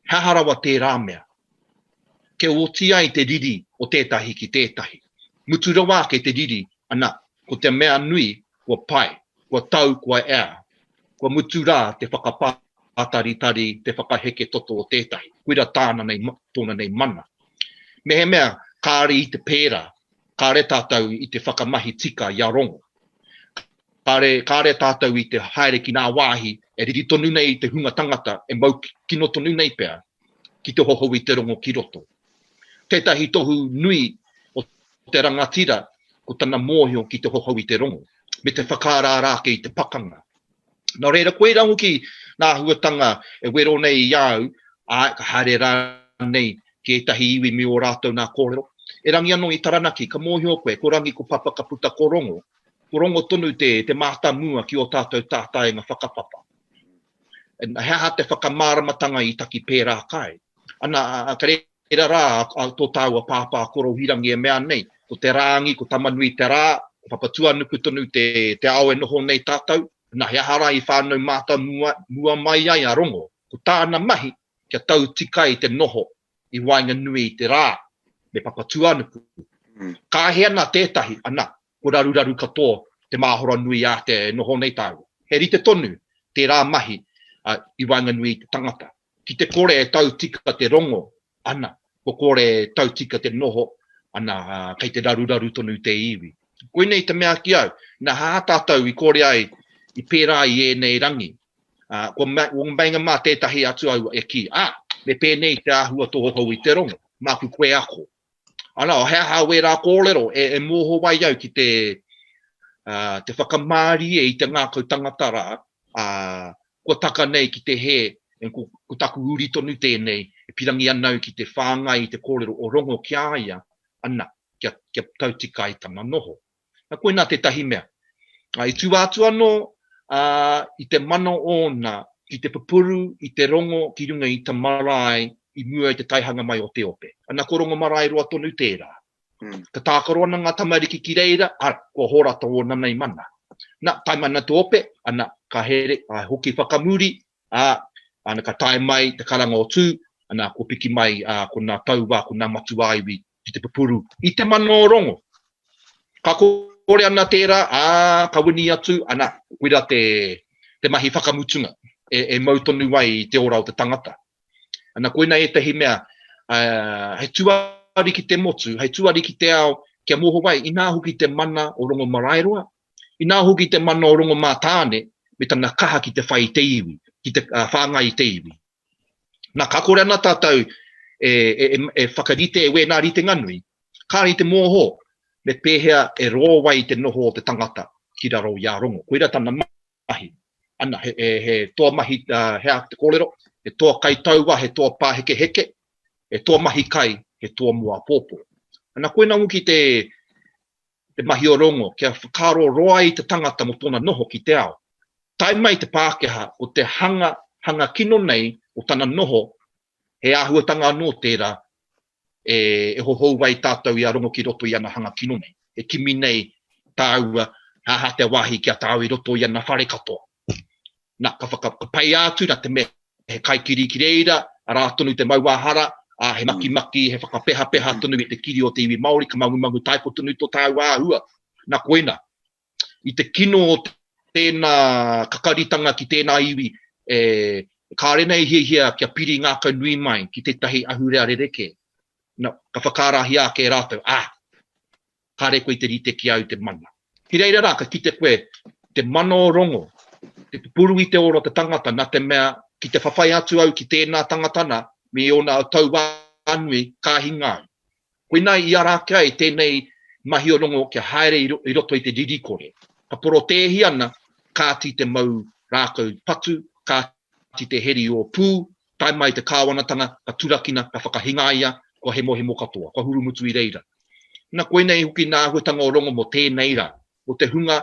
He aha rawa tērā mea? Kia oti ai te riri o tētahi ki tētahi. Mutu rawa ake te riri, ana, ko te mea nui, kua pae, kua tau, kua ea. Kua mutu rā te whakapātaritari, te whakaheke toto o tētahi. Koira tāna nei, tōna nei mana. Mehemea kāre i te pērā, kāre tātou i te whakamahi tika i a Rongo. Kāre, kāre tātou i te haere ki nā wāhi e riri tonu nei te hunga tangata e mau kino tonu nei pea ki te hohou i te rongo ki roto. Tētahi tohu nui o te rangatira ko tana mōhio ki te hohou i te rongo, me te whakaaraara ake i te pakanga. Nō reira, koirā hoki ngā āhuatanga e wero nei i a au, āe, ka haere rānei ki ētahi iwi me ō rātou nā kōrero. Erangi anō i Taranaki, ka mōhio koe, ko Rangi, ko Papa, ka puta ko Rongo. Ko Rongo tonu te, te mātāmua ki ō tātou tātainga whakapapa. He aha te whakamāramatanga i taki pērā kai? Ana, ka reira rā a tō tāua pāpā Korohirangi e mea nei, ko te rāngi, ko Tamanui te rā, ko Papatuanuku tonu te, te ao e noho nei tātou. Ana, he aha rā i whānau mātāmua mua mai ai a Rongo? Ko tāna mahi, kia tau tika ai te noho i waenganui i te rā me Papatūānuku. Ka hē ana tētahi, ana, ko raruraru katoa te māhora nui ātea e noho nei tāua. He rite tonu tērā mahi i waenganui i te tangata. Ki te kore e tau tika te rongo, ana, kua kore e tau tika te noho, ana, kei te raruraru tonu te iwi. Koinei te mea ki au, nā hā tātou i kore ai i pērā i ēnei rangi, ā, kua meinga mā tētahi atu au e kī, ā, me pēnei te āhua tō hohou i te rongo, māku koe ako. Ana, he aha wērā kōrero e, e mōho ai au ki te, ā, te whakamārie i te ngākau tangata rā, ā, kua taka nei ki te hē, e, ko, ko taku uri tonu tēnei, e pirangi ana au ki te whāngai i te kōrero o Rongo ki a ia, ana, kia, kia tautika ai tana noho. Na, koinā tētahi mea. I tua atu anō i te mana ōna ki te pupuru i te rongo ki runga i ta marae i mua i te taihanga mai o te ope. Ana ko Rongomaraeroa tonu tērā. Ka tākaro ana ngā tamariki ki reira, ara, kua hora tōna nei mana. Na, tae mai ana te ope, ana, ka here, ka hoki whakamuri, ā, ana ka tae mai te karanga o Tū, ana kua piki mai, ā, ko nā tauā, ko nā matuāiwi ki te pupuru i te mana o Rongo. Ka kore ana tērā, ā, ka wini atu, ana, koira te, te mahi whakamutunga e, e mau tonu ai i te ora o te tangata. Ana, koina ētahi mea, ā, hei tuari ki te motu, hei tuari ki te ao, kia mōhio ai, inā hoki te mana o Rongomaraeroa, Inā hoki te mana o Rongomātāne me tana kaha ki te whai i te iwi, ki te whāngai i te iwi. Nā, ka kore ana tātou e, e, e, e whakarite e wēnā ritenga nui, kāre i te mōhio me pēhea e rō ai te noho o te tangata ki raro i a Rongo. Koira tana mahi. Ana, he, he, he toa mahi, uh, he aha te kōrero, he toa kaitaua, he toa pāhekeheke, he toa mahi kai, he toa mō āpōpō. Ana, koina hoki te, te mahi o Rongo, kia whakaaro roa ai te tangata mō tōna noho ki te ao. Tae mai te Pākehā, ko te hanga, hanga kino nei o tana noho, he āhuatanga anō tērā e, e hohou ai tātou i a Rongo ki roto i ana hanga kino nei. E kimi nei tāua, he aha te wāhi ki a tāua i roto i ana whare katoa. Na, ka whaka, ka peia atu na te mea he kaikiri ki reira, arā tonu te mauāhara, ā, he makimaki, he whakapehapeha tonu i te kiri o te iwi Māori, ka mangumangu taiko tonu tō tāua āhua. Na, koina, i te kino o tēnā kakaritanga ki tēnā iwi, e, kāre nei hiahia kia piri ngākau nui mai ki tētahi ahurea rerekē. Na, ka whakaarahia ake e rātou, ā, kāre koe i te rite ki a au te mana. Ki reira rā, ka kite koe te mana o Rongo, te pupuru i te ora o te tangata, nā te mea, ki te whawhai atu au ki tēnā tangata nā, me ōna tauā nui, ka hinga au. Koinā i ara ake ai tēnei mahi o Rongo kia haere i roto i te riri kore. Ka porotēhi ana, kāti te mau rākau patu, kāti te heri o pū, Tae mai te kāwanatanga, ka turakina, ka whakahingaia, kua hemohemo katoa, kua hurumutu i reira. Na, koinei hoki nā āhuatanga o Rongo mō tēnei rā, mō te hunga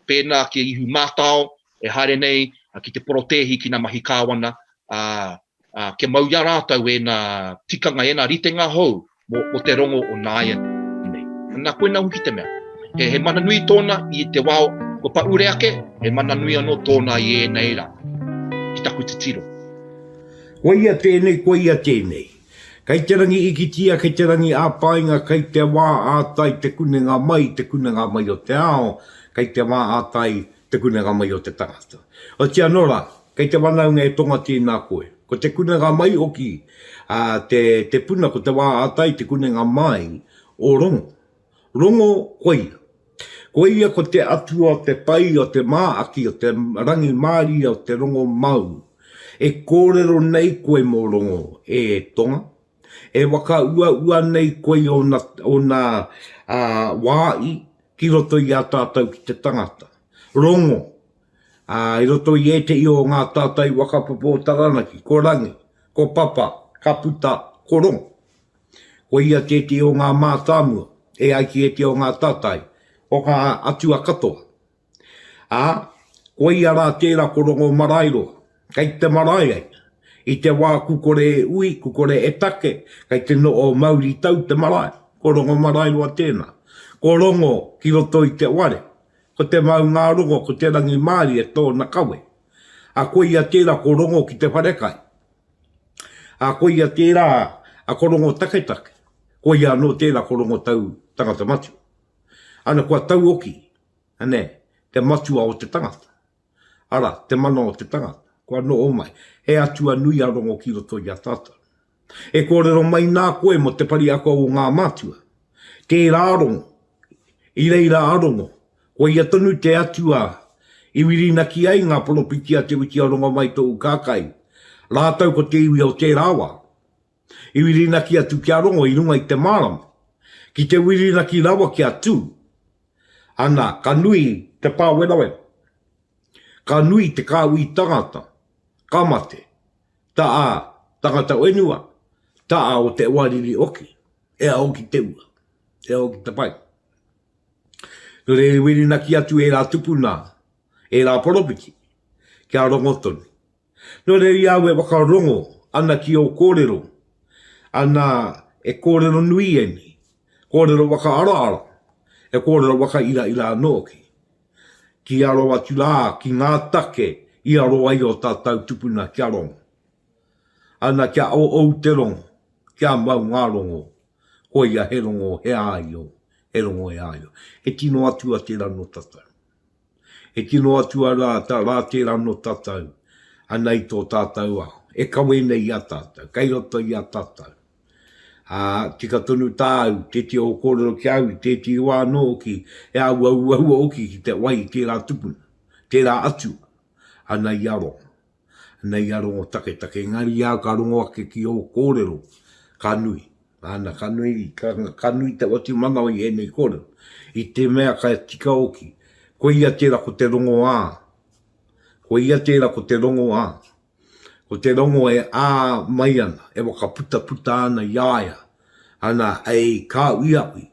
pēnā ki a Ihu Mātao e haere nei ki te porotēhi ki nā mahi kāwana, ā, ā, kia mau i a rātou ēnā tikanga, ēnā ritenga hou mō, mō te rongo o nāianei. Nā, koinā hoki te mea. He, he mana nui tōna i te wā kua paure ake, he mana nui anō tōna i ēnei rā, ki taku titiro. Koia tēnei, koia tēnei. Kei te rangi ikitia, kei te rangi ā-painga, kei te wā ā-tai te kunenga mai, te kunenga mai o te ao, kei te wā ā-tai te kunenga mai o te tangata. Otiia anō rā, kei te wanaunga e tonga tēnā koe. Ko te kunenga mai hoki a te, te puna, ko te wā ā-tai te kunenga mai o Rongo. Rongo koia. Koia ko te atua o te pai, o te māaki, o te rangimārie, o te rongo mau. E kōrero nei koe mō Rongo, e Tonga. E whakauaua nei koe i ōna, ōna wāi ki roto i a tātou ki te tangata. Rongo, ā, i roto i ētehi o ngā tātai waka popo o Taranaki, ko Rangi, ko Papa, ka puta ko Rongo. Ko ia tētehi o ngā mātāmua, e ai ki ētehi o ngā tātai, o ngā atua katoa. Ā, ko ia rā tērā ko Rongomaraeroa, kei te marae ai. I te wā kukore e ui, kukore e take, kei te noho mauri tau te marae, ko Rongomaraeroa tēnā. Ko Rongo ki roto i te ware, ko te maungārongo, ko te rangimārie tōna kawe. Ā, ko ia tērā ko Rongo ki te wharekai. Ā, koia tērā a Korongo Taketake, koia anō tērā Korongo Tau Tangata Matua. Ana, kua tau hoki, anē, te matua o te tangata, arā, te mana o te tangata, kua noho mai, he atua nui a Rongo ki roto i a tātou. E kōrero mai nā koe mō te pari ako o ngā mātua. Tērā Rongo, i reira a Rongo, Koia tonu te Atua i whirinaki ai ngā poropiti a Te Witi o Rongomai tōu kākai, rātou ko te iwi o tērā wā. I whirinaki atu ki a Rongo i runga i te mārama, ki te whirinaki rawa ki a Tū. Ana, ka nui te pāwerawera. Ka nui te kāhui tangata, ka mate, ta-a tangata whenua, ta-a o te oariri hoki, e ao ki te ua, e ao ki te pai. Nō reira i whirinaki atu ērā tupuna, ērā poropiti, kia rongo tonu. Nō reira i a au e whakarongo ana ki ō kōrero, ana e kōrero nui ēnei, kōrero whakaaraara, e kōrero whakairaira anō hoki. Ki aro atu rā ki ngā take i aro ai ō tātou tupuna kia rongo. Ana kia oou te rongo, kia mau ngā rongo, koia he rongo he āio, he rongo he āio. He tino atua tērā nō tātou. He tino atua rā, tā, rā tērā nō tātou, ana i tō tātou ao, e kawe nei i a tātou, kei roto i a tātou. Ā, tika tonu tāu, tēti o kōrero ki a au, tēti wā anō hoki, he āuauaua hoki ki te wai i tērā tupuna, tērā atua, ana i a Rongo. Nei a Rongo taketake, engari i a au ka rongo ake ki ō kōrero, ka nui. Āna, ka nui, ka, ka nui te whatu manawa i ēnei kōrero. I te mea ka tika hoki, koia tērā ko te rongoā. Koia tērā ko te rongoā. Ko te rongo e ā mai ana, e whakaputaputa ana i a ia, ana, ei kāuiaui,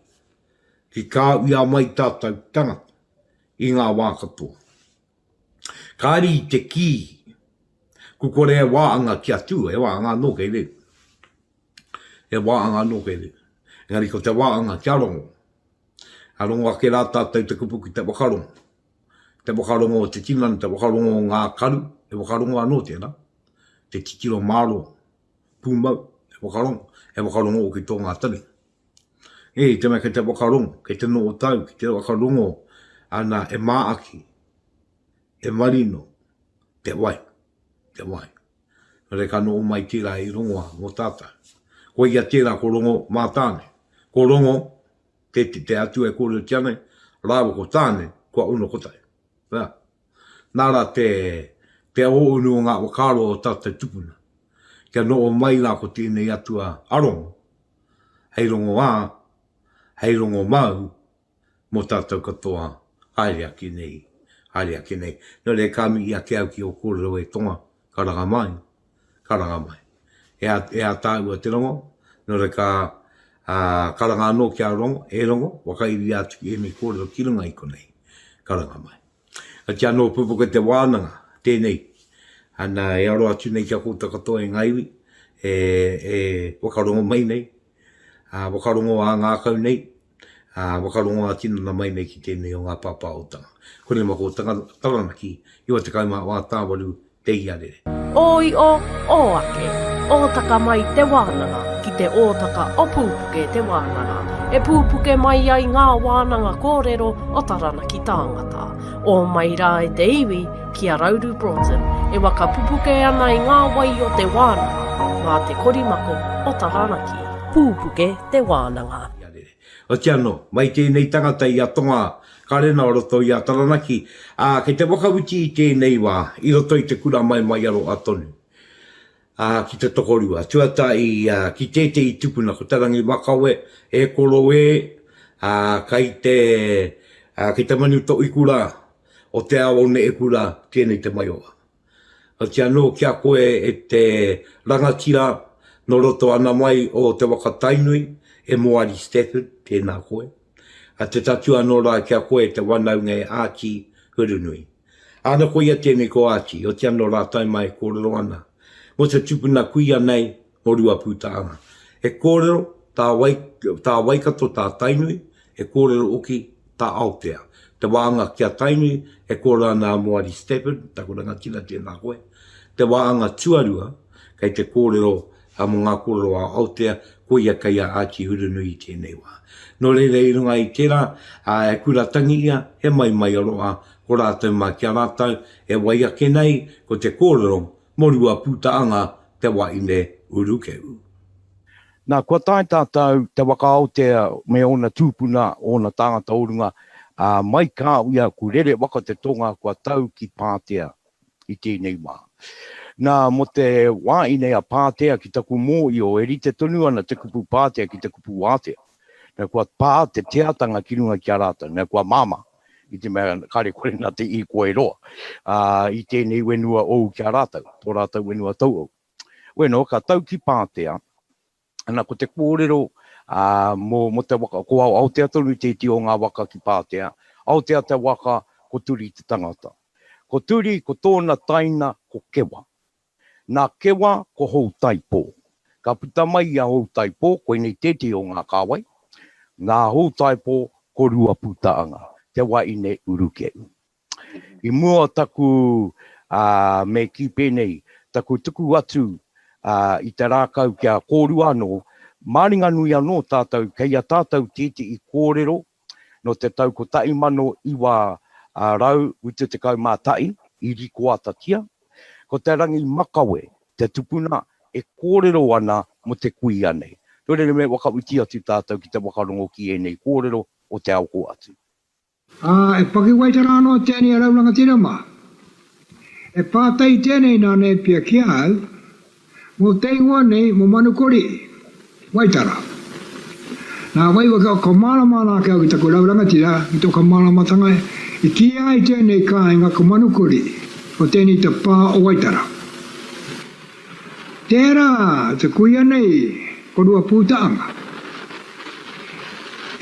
ki kāuia mai tātou tangata i ngā wā katoa. Kāri i te kī, ku kore e wāanga ki a Tū, he wāanga anō kei reira. He wāanga anō kei reira. Engari ko te wāanga kia rongo. Ka rongo ake rā tātou te kupu ki te whakarongo. Te whakarongo o te tinana, te whakarongo o ngā karu, he whakarongo anō tērā. Te titiro mārō, pūmau, he whakarongo, he whakarongo hoki tō ngā taringa. E, te mea kei te whakarongo, kei te noho tau, ki te whakarongo ana e māaki, e marino, te wai, te wai. Nō reira ka noho mai tērā i rongoa mō tātou. Koia tērā ko Rongo mā Tāne. Ko Rongo, te, te, te atua e kōrerotia nei, rāua ko Tāne, kua ono kotahi. Nā, nā rā te, te ōunu o ngā whakaaro o tātou tupuna. Kia noho mai rā ko tēnei atua a Rongo, hei rongoā, hei rongomau mō tātou katoa, haere ake nei, haere ake nei. Nō reira, ka mihi ake au ki ō kōrero e Tonga, karanga mai, karanga mai. E a, e a tāua te rongo, nō reira ka ā, karanga anō ki a Rongo, e Rongo, whakairia atu ki ēnei kōrero ki runga i konei, karanga mai. Ati anō pupuke te wānanga, tēnei, ana e aro atu nei ki a koutou katoa e ngā iwi, e, e whakarongo mai nei, ā, whakarongo ā-ngākau nei, ā, whakarongo ā-tinana mai nei ki tēnei o ngā pāpāhotanga. Konei mā koutou Taranaki, 94 tāwaru te iarere. Ō io, ō ake, ōtaka mai te wānanga ki te ōtaka o Pūpuke te wānanga, e pūpuke mai ai ngā wānanga kōrero o Taranaki tāngata. Ō mai rā e te iwi ki a Rauru Broughton e waka pupuke ana i ngā wai o te wānanga mā te korimako o Taranaki. Pūpuke te wānanga. Oti ano, mai tēnei tangata i a Tonga Karena o roto i a Taranaki, ā, kei te whakawhiti i tēnei wā i roto i te kura maimaiaroa tonu, ā, ki te tokorua. Tuatahi, ā, ki tētehi tupuna ko Te Rangimakawe, e koro e, ā, kai te, ā, kei te manu toikura o te ao o Neekura tēnei te maioha. Oti anō ki a koe e te rangatira nō roto ana mai o te waka Tainui, e Moari Stafford, tēnā koe. A te tatū anō rā ki a koe e te wanaunga e Archie Hurunui. Āna koia tēnei ko Archie, oti anō rā tae mai e kōrero ana mō te tupuna kuia nei mō Ruapūtahanga. He kōrero tā Wai, tā Waikato, tā Tainui, he kōrero hoki tā Aotea. Te wāanga ki a Tainui, e kōrero ana a Moari Stafford, taku rangatira tēnā koe. Te wāanga tuarua, kei te kōrero mō ngā kōrero a Aotea, koia kei a Archie Hurunui i tēnei wā. Nō reira i runga i tērā, e kura tangi ia, he maimai aroha, ko rātou mā ki a rātou, e wai ake nei, ko te kōrero mō Ruapūtaanga te waeine urukehu. Nā, kua tae tātou te waka Aotea me ōna tūpuna, ōna tāngata o runga, ā, mai kā ia ku rere waka te tonga kua tau ki Pātea i tēnei wā. Nā, mō te wāine a Pātea ki taku mōio e rite tonu ana te kupu Pātea ki te kupu wātea. Nā, kua pā te teatanga ki runga ki a rātou, nā, kua māmā i te mea kāre kore nā te īkoi roa, ā, i tēnei whenua ou ki a rātou, tō rātou whenua tauou. Bueno, ka tau ki Pātea, ana ko te kōrero ā, mō, mō te waka, ko Aotea tonu te iti o ngā waka ki Pātea, Aotea te waka, ko Turi te tangata. Ko Turi, ko tōna taina, ko Kewa. Nā Kewa, ko Houtaipō. Ka puta mai i a Houtaipō, koinei tētehi o ngā kāwai, nā Houtaipō, ko Ruapūtaanga, te waeine urukeu. I mua o taku, ā, me kī pēnei, taku tuku atu, ā, i te rākau ki a kōrua anō, māringanui anō tātou, kei a tātou tētehi kōrero nō te tau 1971 i rikoatatia, ko Te Rangi Makawe te tupuna e kōrero ana mō te kuia nei. Nō reira me whakawhiti atu tātou ki te whakarongo ki ēnei kōrero o te ao kō atu. Ā, e pakiwaitara anō tēnei a Raurangatira mā. E pātai tēnei nā Nēpia ki a au, mō te ingoa nei mō Manukori'i, Waitara. Nā wai waka whakamārama ana ake au ki taku raurangatira, ki tō whakamāramatanga i kīia ai tēnei kāinga ko Manukori'i, ko tēnei te pā o Waitara. Tērā te kuia nei ko Ruapūtaanga.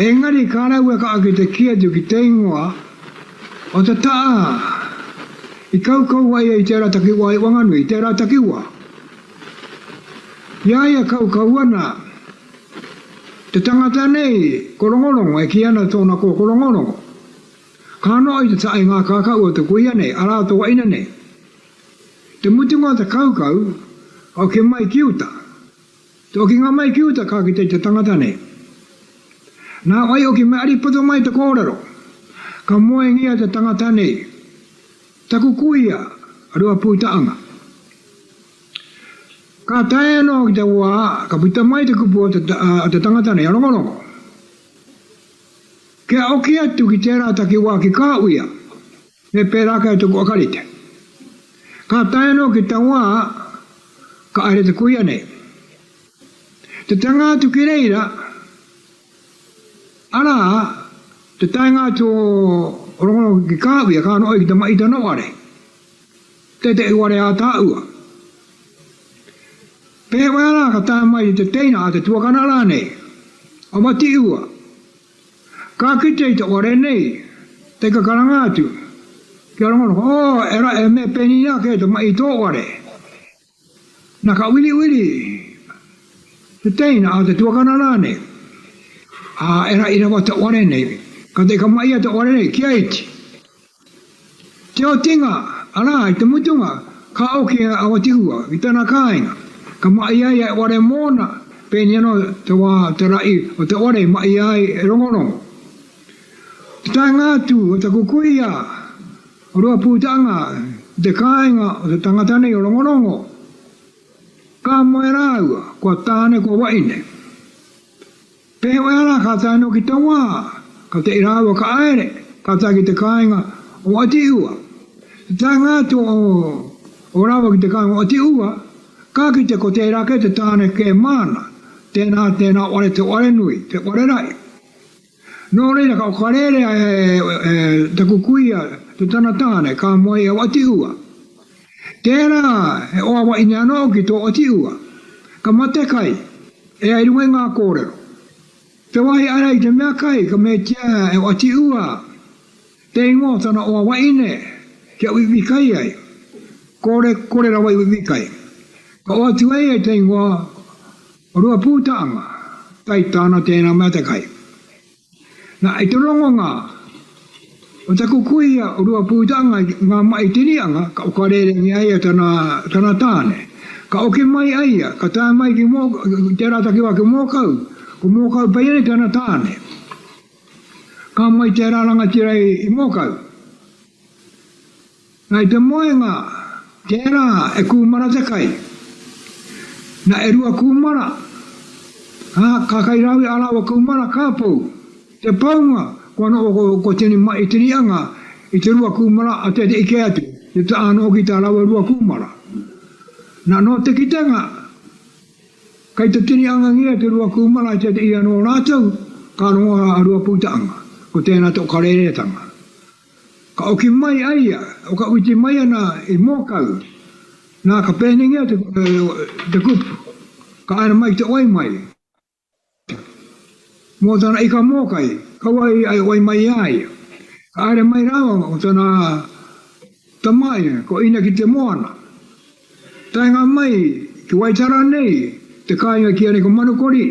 Engari ka raueka ake te kī atu ki te ingoa o te taa i kaukau ai ia i tērā takiwā i Wanganui, i tērā takiwā. I a ia kaukau ana, te tangata nei ko Rongorongo, e kī ana tōna kō ko Rongorongo. Ka noa i te taa i ngā kākau o te kuia nei, arā tō ina nei. Te mutunga o te kaukau, oki mai ki uta. Te okinga mai ki uta ka kite i te tangata nei. Nā wai oki me ari poto mai te kōrero. Ka moengia te tangata nei. Taku kuia, Ruapūtaanga. Ka tae anō ki te wā ka puta mai te kupu o te, o te tangata nei, a Rongorongo. Kia oki atu ki tērā takiwā ki Kāuia. Me pērā kei taku whakarite. Ka tae anō ki taua ka haere te kuia nei. Te taenga atu ki reira, arā, te taenga atu o Rongorongo ki Kāwia, ka noho ki te maita noare, tētehi ware ātaahua. Pēwhea rā ka tae mai te teina a te tuakana rānei, a Watiua, Ka kite i te ware nei, te ka karanga atu, kia rongorongo, Oh, e ra, e me peni ake te mahi tō ware. Na ka wiriwiri te teina a te tuakana rānei, a, e ra i rawa te ware nei, ka te ka mahia te ware nei, kia iti. Te otinga, arā, i te mutunga, Ka oki a Watihua ki tana kāinga, ka mahi ai a Ware mōna, pēnei anō te wā te raʻi o te ware i mahi ai e Rongorongo. Te taenga atu o taku kuia, o Ruapūtanga, ki te kāinga o te tangata nei o Rongorongo, ka moe rāua, kua tāne kua wahine. Pēhea rā ka tae noa ki te wā, ka te rāua ka aere, ka tae ki te kāinga o Atiua. Te taenga atu o o rāua ki te kāinga o Atiua, ka kite ko tērā kē te tāne kē māna, tēnā, tēnā ware te ware nui, te ware rahi. Nō reira ka whakarērea e, e taku kuia te tana tāne, ka moe i a Atiua. Tērā he oa wahine anō ki tō Otiua. Ka mate kai, e ai runga i ngā kōrero. Te wāhi ara i te mea kai ka metia e Otiua te ingoa o tana oa wahine kia uiui kai ai. Kore, kore rawa i uiui kai. Ka oatu ai e te ingoa o Ruapūtaanga, tai tāna tēnā mea te kai. Na, i te rongonga o taku kuia o Ruapūtanga i ngā mahi tirianga, ka whakarērengia ia tana, tana tāne. Ka oki mai a ia, ka tae mai ki Mō, tērā takiwā ki Mōkau, ko Mōkau pai nei tana tāne. Ka moe tērā rangatira i, i Mōkau. Na i te moenga, tērā e kūmara te kai. Na e rua kūmara, ā, ka kai rāua i ā rāua kūmara ka pou. Te pounga, kua noho ko, ko tini mahi tini anga i te rua kūmara a tētehi kē atu, te taha anō ki tā rāua rua kūmara. Na, nō te kitenga, kei te tini angangia te rua kūmara i tētehi anō rātou, ka rongo a Ruapūtaanga, ko tēnā te whakarēreatanga. Ka oki mai a ia, ka uiti mai ana i Mōkau, nā ka pēneingia te, te kupu, ka haere mai ki te wai mai. Mō tana ika mōkai, kaua i wai mai i a ia. Ka haere mai rāua ko tana tamaina, ko Ina ki te moana. Taenga mai ki Waitara nei, te kāinga ki a nei ko Manukori.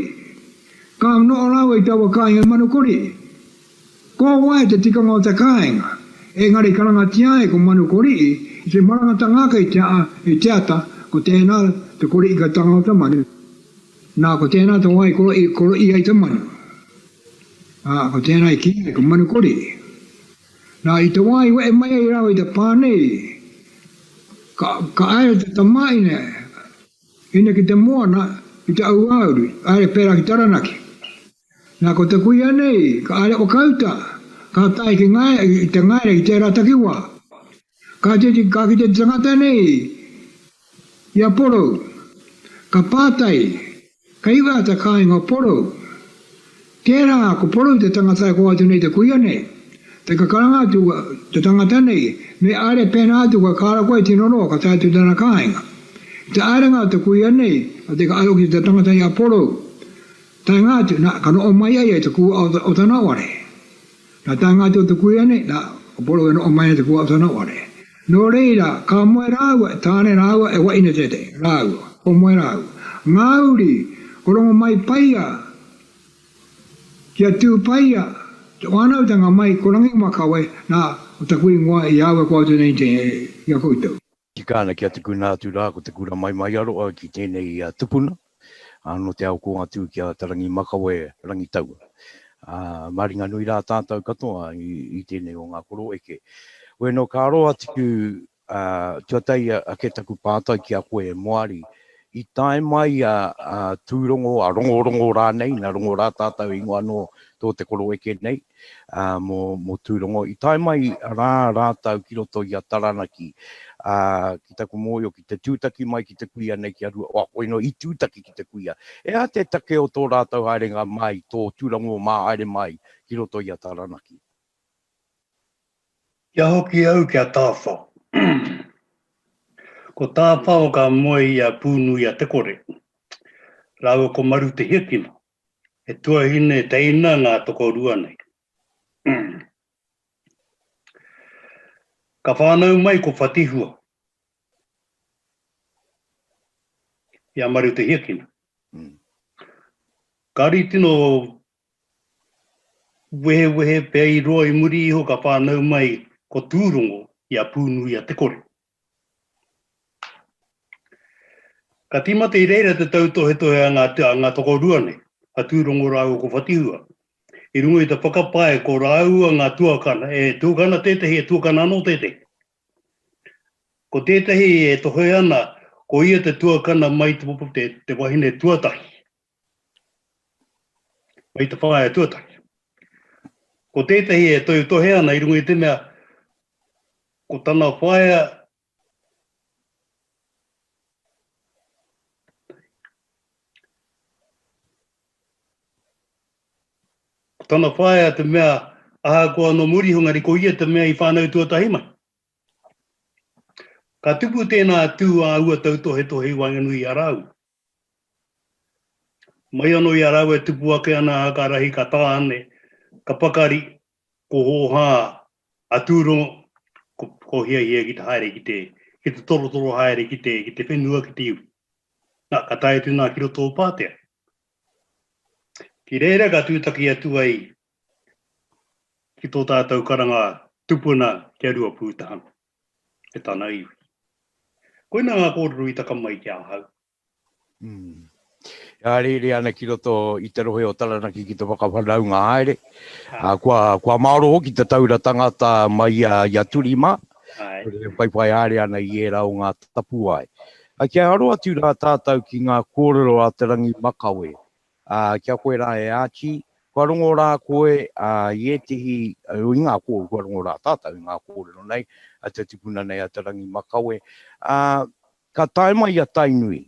Ka noho rāua i taua kāinga i Manukori. Ko wai te tikanga o te kāinga? Engari karangatia ai ko Manu Kori'i i te marangatanga ake i te a, i te ata, ko tēnā te kori'ikatanga o te manu. Nā, ko tēnā te wā i koro'i, koro'i ai te manu. Ā, ko tēnā i kī ai ko Manu Kori'i. Nā, i te wā i wehe mai ai rāua i te pā nei, ka, ka āia te tamāhine, ina ki te moana, ki te auāuru, āe pērā ki Taranaki. Nā, ko te kuia nei, ka haere whakauta, ka tae ki ngae, i te ngaere ki tērā takiwā. Ka titi, ka kite te tangata nei i a Porou. Ka pātai, kei whea te kāinga o Porou? Tērā, ko Porou te tangata e kō atu nei te kuia nei. Te ka karanga atu te tangata nei, me haere pēnā atu koe kāra koe tino roa ka tae atu tana kāinga. I te haerenga o te kuia nei, ka te ka aro ki te tangata i a Porou. Taenga atu, na, ka noho mai ai e te kua o tana ware. Na, taenga atu o te kuia nei, na, ko Poro e noho mai ana te kua o tana ware. No reira, ka moe rāua, e tāne rāua, e waina tētehi, rāua, ko moe rāua. Ngā uri, ko Rongomaipaia, ki a Tūpaia, te whānautanga mai, ko Rangimakawe, na, ko taku ingoa i aua ko atu nei te, ki a koutou. Tika ana kia tukuna atu rā ko te kura maimaiaroa ki tēnei tupuna, ā, nō te ao kō atu ki a Tarangi Makawe Rangitaua. Ā, maringanui rā tātou katoa i, i tēnei o ngā koroeke. Wēnō ka aro atu, ā, tuatahi ake taku pātai ki a koe e Moari, i tae mai a, a Tūrongo, a Rongorongo rānei, nā Rongo rā tātou ingoa anō tō te koroeke nei, ā, mō, mō Tūrongo. I tae mai rā rātou ki roto i a Taranaki, ā, ki taku mōhio ki te tūtaki mai ki te kuia nei ki a Rua, wā, koinō i tūtaki ki te kuia. He aha te take o tō rātou haerenga mai, tō Tūrongo mā haere mai ki roto i a Taranaki? Kia hoki au ki a Tāwhao. Ko Tāwhao ka moe i a Pūnui-a-Te-Kore rāua ko Maru-te-hiakina. He tuahine teina ngā tokorua nei. Ka whānau mai ko Whatihua i a Maru Te Hiakina. Kāre i tino wehewehe pea i roa i muri iho ka whānau mai ko Tūrongo i a Pūnui-a-Te-Kore. Ka tīmata i reira te tautohetohe a ngā, a ngā tokorua nei, a Tūrongo rāua ko Whatihua, i runga i te whakapae ko rāua ngā tuakana, e tuakana tētehi, e tuakana anō tētehi. Ko tētehi e tohe ana, ko ia te tuakana mai te, te, te wahine tuatahi. Mai te whaea tuatahi. Ko tētehi e tautohe ana i runga i te mea, ko tana whaea Ko tana whaea te mea, ahakoa nō muri iho, engari ko ia te mea i whānau tuatahi mai. Ka tupu tēnā tū āhua tautohetohe i waenganui i a rāua. Mai anō i a rāua e tupu ake ana a ka rahi ka tāne, ka pakari, ko hōhā a Tūrongo, ko, ko hiahia ki te haere ki te, ki te torotoro haere ki te, ki te whenua, ki te iwi. Nā, ka tae atu nā ki roto o Pātea. Ki reira ka tūtaki atu ai ki tō tātou karanga tupuna ki a Ruapūtahanga me tana iwi. Koina ngā kōrero i taka mai ki ahau. Mm. E haereere ana ki roto i te rohe o Taranaki ki te whakawhanaunga haere. Ā, kua, kua mārō hoki te taura tangata mai i a, i a Turi mā. E whaiwhai haere ana i ērā o ngā tapuwae. Ā, kia aro atu rā tātou ki ngā kōrero a Te Rangi Makawe. Ā, kia koe rā e Archie, kua rongo rā koe, ā, i ētehi, i ngā kōrero, kua rongo rā tātou i ngā kōrero nei, a te tupuna nei a Te Rangi Makawe. Ā, ka tae mai a Tainui,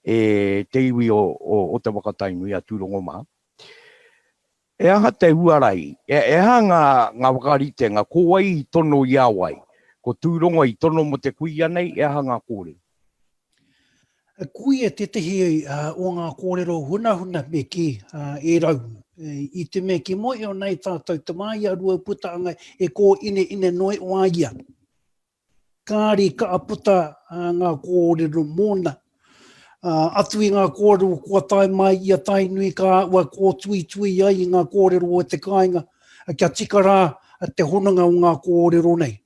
e te iwi o, o, o te waka Tainui, a Tūrongo mā. E aha te huarahi, e, e aha ngā, ngā whakaritenga, ko wai i tono i a wai? Ko Tūrongo i tono mō te kuia nei, e aha ngā kōrero? Kuia tētehi o ngā kōrero hunahuna me kī, e rau. I te mea ki moe o nei tātou te wā i a Ruaputaanga e kōineine noi o a ia. Kāri ka puta ngā kōrero mōna. Atu i ngā kōrero kua tae mai i a Tainui ka ua kōtuitui ai i ngā kōrero o te kāinga kia tika rā te hononga o ngā kōrero nei.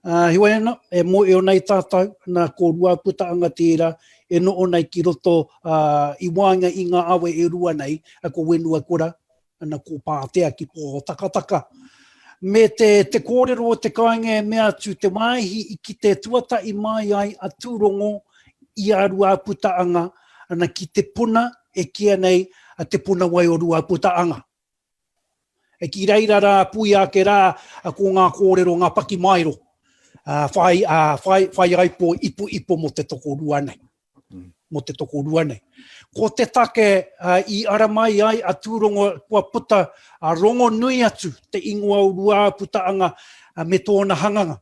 Heoi anō, e mōhio nei tātou, nā ko Ruaputaanga tērā e noho nei ki roto i waenga i ngā awe e rua nei, ko Whenuakura, ana ko Pātea ki Pōtakataka. Me te, te kōrero o te kāinga e mea atu te wāhi i kite tuatahi mai ai a Tūrongo i a Ruaputaanga ana ki te puna e kīia nei a Te Puna Wai o Ruaputaanga. E ki reira rā, puia ake rā ko ngā kōrero, ngā pakimaero, whai, whai, whaiaipo, ipuipo mō te tokorua nei. mō te tokorua nei. Ko te take i ara mai ai a Tūrongo kua puta a rongonui atu te ingoa o Ruaputaanga me tōna hanganga.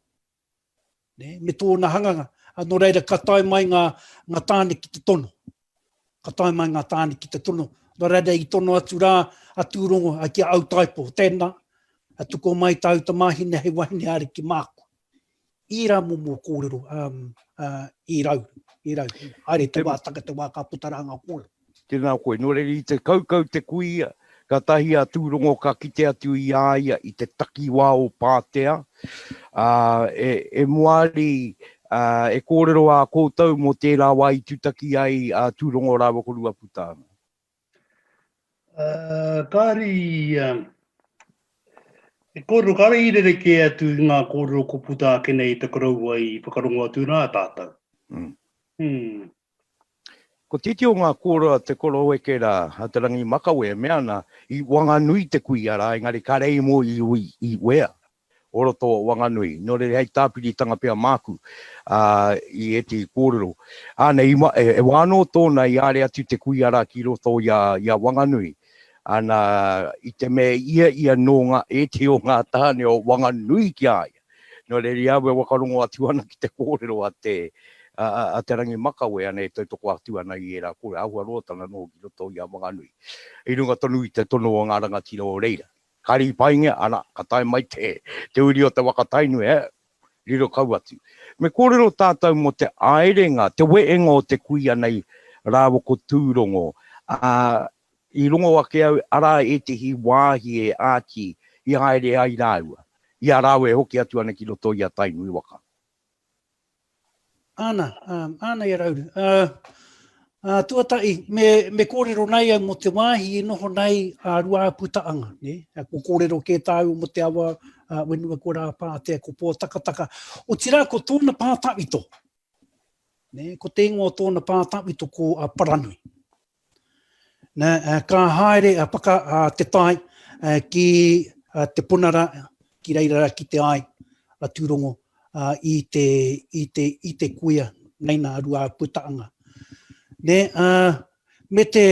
Ne, me tōna hanganga. Nō reira ka tae mai ngā, ngā tāne ki te tono. Ka tae mai ngā tāne ki te tono. Nō reira i tono atu rā a Tūrongo ki a Autaipo, tēnā, a tuko mai tāu tamāhine hei wahine ariki māku. Ērā momo kōrero i rau, i rau. Haere te wā, taka te wā ka puta rā ngā kōrero. Tēnā koe. Nō reira, i te kaukau te kuia, kātahi a Tūrongo ka kite atu i a ia i te takiwā o Pātea, ā, e, e Moari, ā, e kōrero ā koutou mō tērā wā i tutaki ai a Tūrongo rāua ko Ruaputanga. Kāre i, he kōrero kāre i rerekē atu i ngā kōrero kua puta ake nei i te koroua i whakarongo atu rā tātou. Mm. Mm. Ko tētehi o ngā kōrero a te koroeke rā, a Te Rangi Makawe, e mea ana, i Wanganui te kuia rā, engari kāre i mō i, i wea. o roto o Wanganui. Nō reira, hei tāpiritanga pea māku i ētehi kōrero. Āna, i, e, e wā anō tōna i āre atu te kuia rā ki roto i a, i a Wanganui. Ana, i te mea ia ia nō ngā, ētehi o ngā tāne o Wanganui ki a ia. Nō reira, i a au e whakarongo atu ana ki te kōrero a te, a, a, a Te Rangi Makawe, ana e tautoko atu ana i ērā kōrero, āhua roa tana noho ki roto i a Wanganui. I runga tonu i te tono o ngā rangatira o reira. Ka rīpaingia, ana, ka tae mai te, te uri o te waka Tainui, he, riro kau atu. Me kōrero tātou mō te aerenga, te wehenga o te kuia nei rāua ko Tūrongo, ā, i rongo ake au arā ētehi wāhi e āki i haere ai rāua, i a rāua e hoki atu ana ki roto i a Tainui waka. Āna, āna e Rauru. Uh, uh, tuatahi, me, me kōrero nei au mō te wāhi i noho nei a Ruāputaanga. Ne? Ko kōrero kē tāu mō te awa uh, whenua ko Rāpātea, ko Pōtakataka. Otirā, ko tōna pā tawhito. Ne? Ko te ingoa o tōna pā tawhito ko uh, Paranui. Nā, ka haere a paka a te tai ki te puna rā, ki reira rā ki te ai a Tūrongo i te, i te, i te kuia nei nā Ruaputaanga. Nē, me te,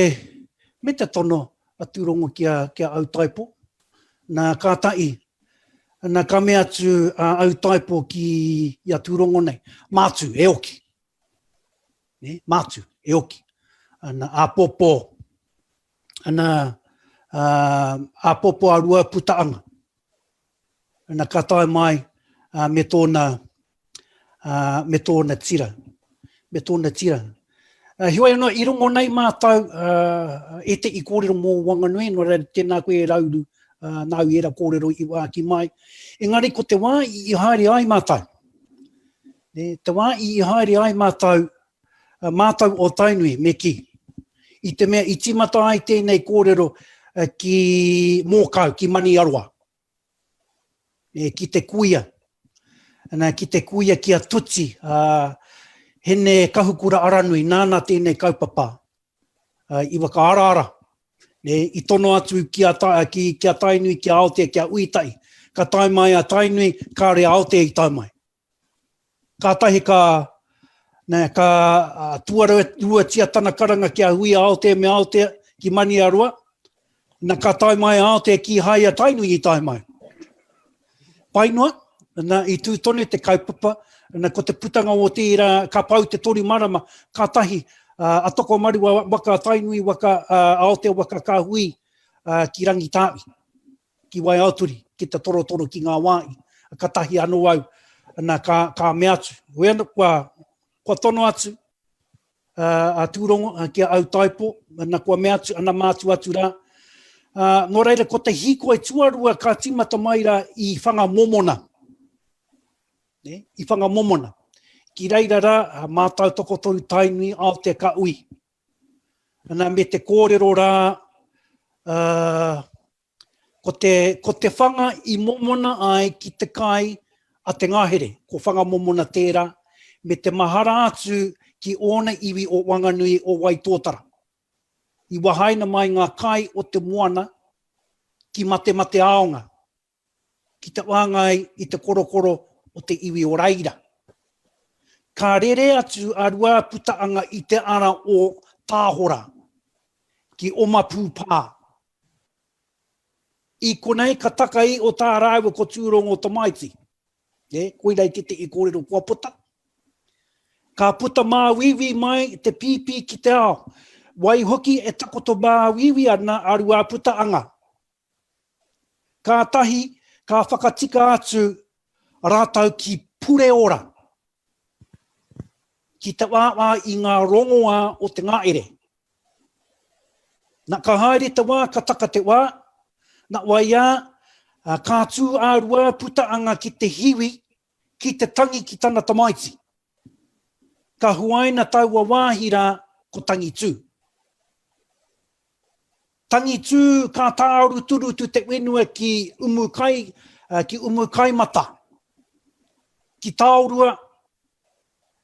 me te tono a Tūrongo ki a, ki a Autaipo, nā kātahi, nā ka mea atu a Autaipo ki i a Tūrongo nei, Mātu, e oki. Nē, mātu, e oki. Ana, āpōpō, ana, ā, āpōpō a Ruaputaanga. Ana, ka tae mai ā, me tōna, ā, me tōna tira. Me tōna tira. Uh, heoi anō, i rongo nei mātou uh, e te i kōrero mō Wanganui, nō reira tēnā koe e Rauru, uh, nāu i era kōrero i wāki mai. Engari ko te wā i, i haere ai mātou, Nē, te wā i haere ai mātou, mātou o Tainui, me kī. I te mea i tīmata ai tēnei kōrero ki Mōkau, ki Maniaroa, nē, ki te kuia, nā, ki te kuia ki a Tuti, a Hene Kahukura Aranui, nāna tēnei kaupapa i whakaaraara, nē, i tono atu ki a, ki, ki a Tainui, ki a Aotea, ki a Uitahi. Ka tae mai a Tainui, kāore a Aotea i tae mai. Kātahi ka, nē, ka tuaruatia tana karanga ki a Huia Aotea me Aotea ki Maniaroa, na ka tae mai a Aotea kīhai a Tainui i tae mai. Pai noa, na, i tū tonu te kaupapa, na, ko te putanga o tērā, ka pau te toru marama, kātahi a Tokomaru waka, Tainui waka, Aotea waka ka hui ki Rangitāui. ki Waiaoturi, ki te torotoro ki ngā wā i, katahi anō au, ana, ka, ka mea atu. Hoi anō, kua, kua tono atu uh, a Tūrongo uh, ki a Autaipo, ana, kua mea atu, ana mātua atu rā. Uh, nō reira, ko te hīkoi tuarua ka tīmata mai rā i Whangamomona. Ne? I Whangamomona. Ki reira rā, mātau tokotoru Tainui Aotea ka ui. Ana, me te kōrero rā, uh, ko te, ko te whanga i momona ai ki te kai a te ngahere, ko Whangamomona tērā, me te mahara atu ki ōna iwi o Wanganui o Waitōtara. I wahaina mai ngā kai o te moana ki Matemateaonga, ki te whāngai i te korokoro o te iwi o reira. Ka rere atu a Ruaputaanga i te ara o Tāhora, ki Omapū Pā. I konei ka taka i o tā rāua ko Tūrongo tamaiti. Nē, koirei tētehi kōrero kua puta. Ka puta māuiui mai te pīpī ki te ao, waihoki e takoto māuiui ana a Ruaputaanga. Kātahi ka whakatika atu rātou ki Pureora, ki te wāwā i ngā rongoā o te ngaere. Na, ka haere te wā, ka taka te wā, na wai ā, ka tū a Ruaputaanga ki te hiwi, ki te tangi ki tana tamaiti. Ka huaina taua wāhi rā ko Tangitū. Tangitū ka tāruturutu te whenua ki Umukai, ki Umukaimata, ki Taorua,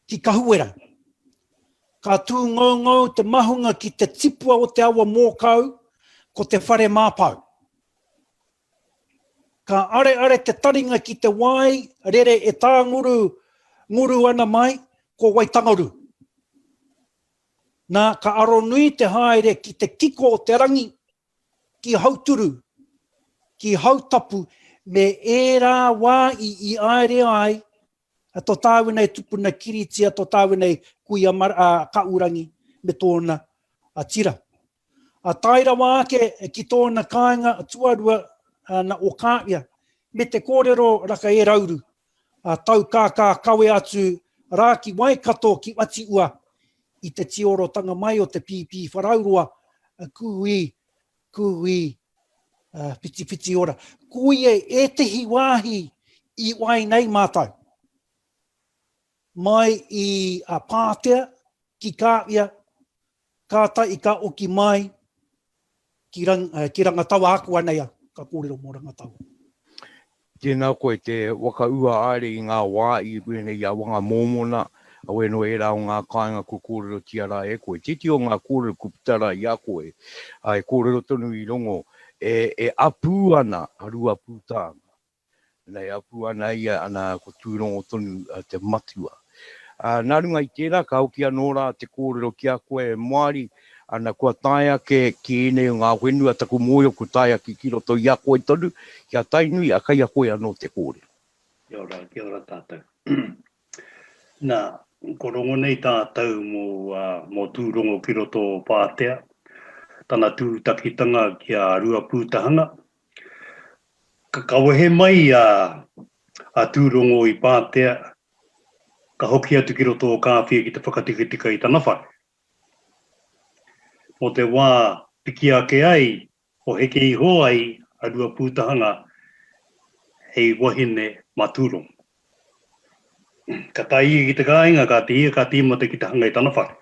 ki Kahuwera. Ka tūngoungou te mahunga ki te tipua o te awa Mōkau, ko te whare māpau. Ka areare te taringa ki te wai rere e tānguru nguru ana mai, ko Waitangaru. Nā, ka aronui te haere ki te kiko o te rangi, ki Hauturu, ki Hautapu me ērā wā i i aere ai a to tāua nei tupuna Kiritia, to tāua nei kuia mar, a Kaurangi me tōna a tira. A tae rawa ake ki tōna kāinga tuarua na o Kāwhia, me te kōrero raka e Rauru, a tau kākā kawe atu rā ki Waikato ki Watiua i te tiorotanga mai o te Pīpīwharauroa, kūī, kūī, whitiwhiti ora. Koia ētehi wāhi i wai nei mātou. Mai i a Pātea ki Kāwhia, kātahi ka oki mai ki, rang, ki Rangatawa akuanei au ka kōrero mō Rangatawa. Tēnā koe te whakaua haere i ngā wā i pēnei i a Whangamōmona, auē nō ērā o ngā kāinga kua kōrerotia rā e koe. Titi o ngā kōrero kua puta rā i a koe, ā, e kōrero tonu i rongo, e, e apū ana a Ruapūtanga. Nei apu ana ia, ana ko Tūrongo tonu te matua. Ā, nā runga i tērā, ka hoki anō rā te kōrero ki a koe e Moari, ana kua tae ake ki ēnei o ngā whenua taku mōhio kua tae ake ki roto i a koe tonu, ki a Tainui, ā, kei a koe anō te kōrero. Kia ora, kia ora tātou. Nā, ko rongo nei tātou mō, mō Tūrongo ki roto o Pātea, tana tūtakitanga ki a Ruapūtahanga, Ka wehe mai a Tūrongo i Pātea, ka hoki atu ki roto o Kāwhia ki te whakatikatika i tana whare. Mō te wā piki ake ai, o heke iho ai a Ruapūtahanga hei wahine mā Tūrongo. Ka tae ia ki te kāinga, ka te ia ka tīmata ki te hanga i tana whare.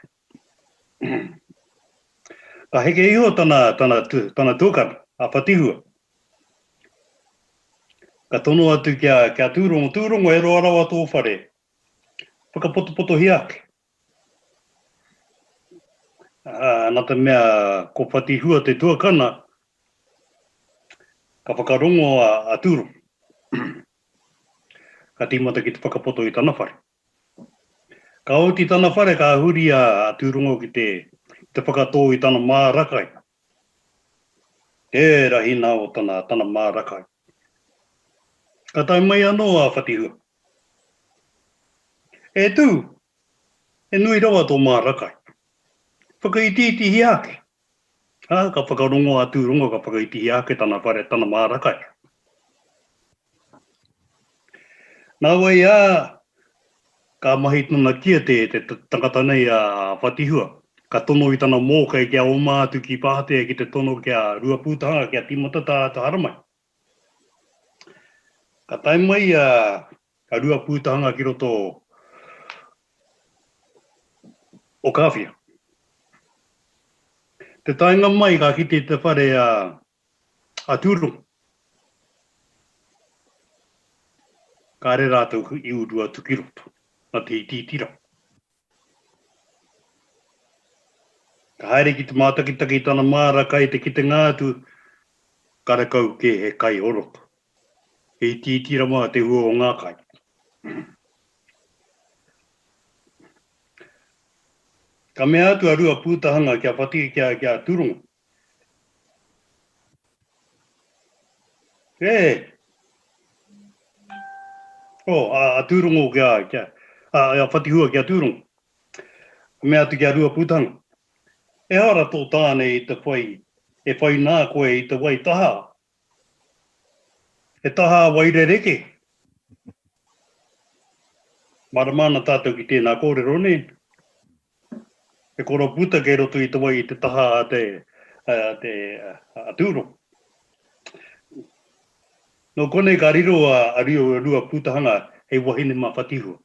Ka heke iho tana, tana, tana tuakana, a Whatihua. Ka tono atu ki a, ki a Tūrongo, Tūrongo, he roa rawa tō whare. Whakapotopotohia ake. Ā, nā te mea ko Whatihua te tuakana, ka whakarongo a, a Tūrongo. Ka tīmata ki te whakapoto i tana whare. Ka oti tana whare ka huri a Tūrongo ki te te whakatō i tana māra kai. Te rahi nā o tana, tana māra kai. Ka tae mai anō a Whatihua. E Tū, he nui rawa tō māra kai. Whakaitiitihia ake. Ā, ka whakarongo a Tūrongo ka whakaitihia ake tana whare, tana māra kai. Nāwai ā, ka mahi tana kia te, te tangata nei a Whatihua, ka tono i tana mōkai kia oma atu ki Pātea ki te tono ki a Ruapūtahanga kia tīmata tā atu haramai. Ka tae mai a Ruapūtahanga ki roto o Kāwhia. Te taenga mai ka kite i te whare a a Tūrongo. Kāre rātou i uru atu ki roto, nā te itiiti rawa. Ka haere ki te mātakitaki i tana māra kai te kitenga atu, karekau kē he kai o roto. He itiiti rawa te hua o ngā kai. Ka mea atu a Ruapūtahanga kia whati kia, kia Tūrongo. E! Oh, a, a Tūrongo kia, kia, a, a Whatihua kia Tūrongo. Ka mea atu ki a Ruapūtanga, Ehara tō tāne i te whai, e whai nā koe i te wai tahā. He tahā wai rerekē. Mārama ana tātou ki tēnā kōrero, nē? He koroputa kei roto i te wai i te taha a te, a te, a Tūrongo. Nō konei ka riro a, a Rio Ruapūtahanga hei wahine mā Whatihua.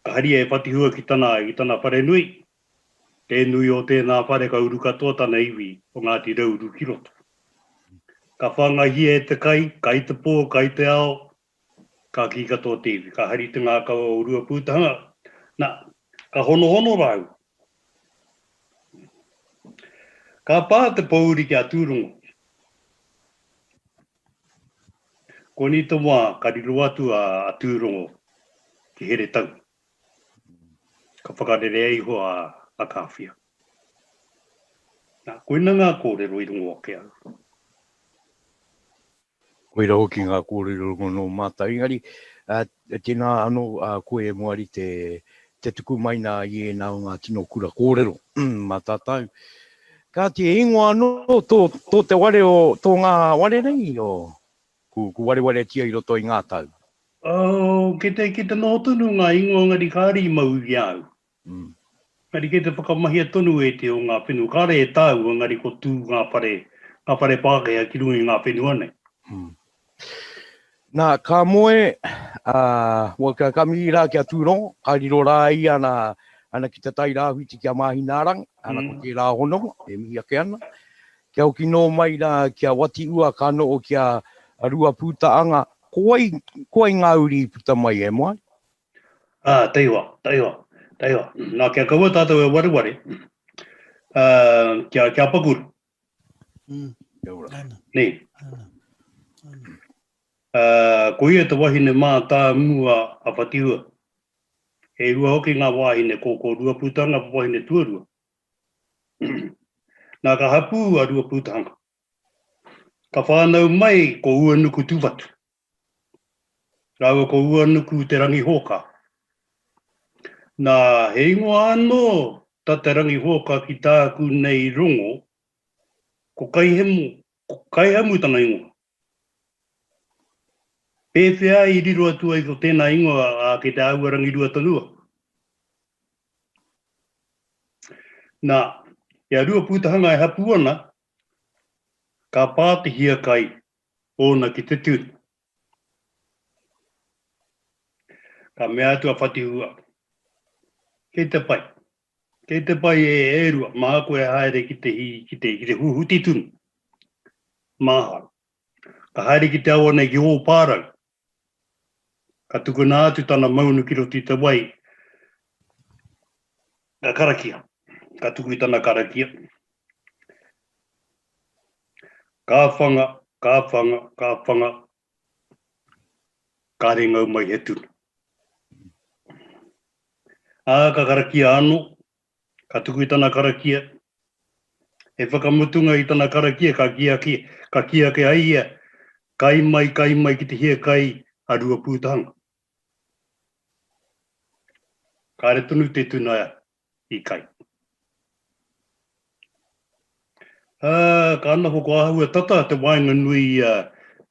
Ka haria e Whatihua ki tana, ki tana wharenui, te nui o tēnā whare ka uru katoa tana iwi o Ngāti Rauru ki roto. Ka whāngaihia e te kai, kai te pō, kai te ao, Ka kī katoa te iwi, ka hari te ngākau o Ruapūtahanga, nā, ka honohono rāua. Ka pā te pōuri ki a Tūrongo. Konei te wā ka riro atu a Tūrongo ki Heretaunga. Ka whakarerea iho a Kāwhia. Nā, koina ngā kōrero i rongo ake au. Koira hoki ngā kōrero nō mātou. Engari, tēnā anō koe e Moari te, te tuku mai nā i ēnā o ngā tino kura kōrero mā tātou. Kāti, he ingoa anō tō, tō te ware o, tō ngā ware nei, o, ku, ku warewaretia i roto i ngā tau? Oh, ki te, ki te noho tonu ngā ingoa engari kāre i mau i a au. Engari kei te whakamahia tonu ētehi o ngā whenua, kāre e tāu engari ko tū ngā whare, ngā whare Pākehā ki runga i ngā whenua nei. Nā, ka moe, ā, well, ka, ka mihi rā ki a Tūrongo, ka riro rā ia ana, ana ki te Tai Rāwhiti ki a Māhinaarangi, ana ko tērā hononga e mihi ake ana. Kia hoki nō mai rā ki a Watiua, ka noho ki a Ruapūtaanga, ko wai, ko wai ngā uri i puta mai e Moana? Ā, taihoa, taihoa, taihoa. Nā, kia kaua tātou e wareware, ā, kia, kia pakuru. Mm. Kia ora. Nē. Ā, ko ia te wahine mātāmua a Whatihua. E rua hoki ngā wāhine, ko, ko Ruapūtanga wahine tuarua. Nā, ka hapū a Ruapūtanga. Ka whānau mai ko Uenuku Tūwhatu. Rāua ko Uanuku Te Rangihōka. Nā, he ingoa anō tā Te Rangihōka ki tāku nei rongo, ko Kaihemu, ko Kaihamu tana ingoa. Pēwhea i riro atu ai ko tēnā ingoa ā, ki te āhua rangirua tonu au. Nā, i a Ruapūtahanga e hapū ana, ka pā te hiakai ōna ki te tuna. Ka mea atu a Whatihua, Kei te pai. Kei te pai e, e Rua, māku e haere ki te, ki te, ki te huhuti tuna. Māhau. Ka haere ki te awa nei ki Ōpārau. Ka tukuna atu tana maunu ki roto i te wai. Ka karakia. Ka tuku i tana karakia. Ka whanga, ka whanga, ka whanga, kāre ngau mai he tuna. Ā, ka karakia anō, ka tuku i tana karakia. He whakamutunga i tana karakia ka kī ake, ka kī ake ai ia, Kai mai, kai mai ki te hiakai a Ruapūtahanga. Kāre tonu te tuna i kai. Ā, ka noho ko āhua tata te waenganui,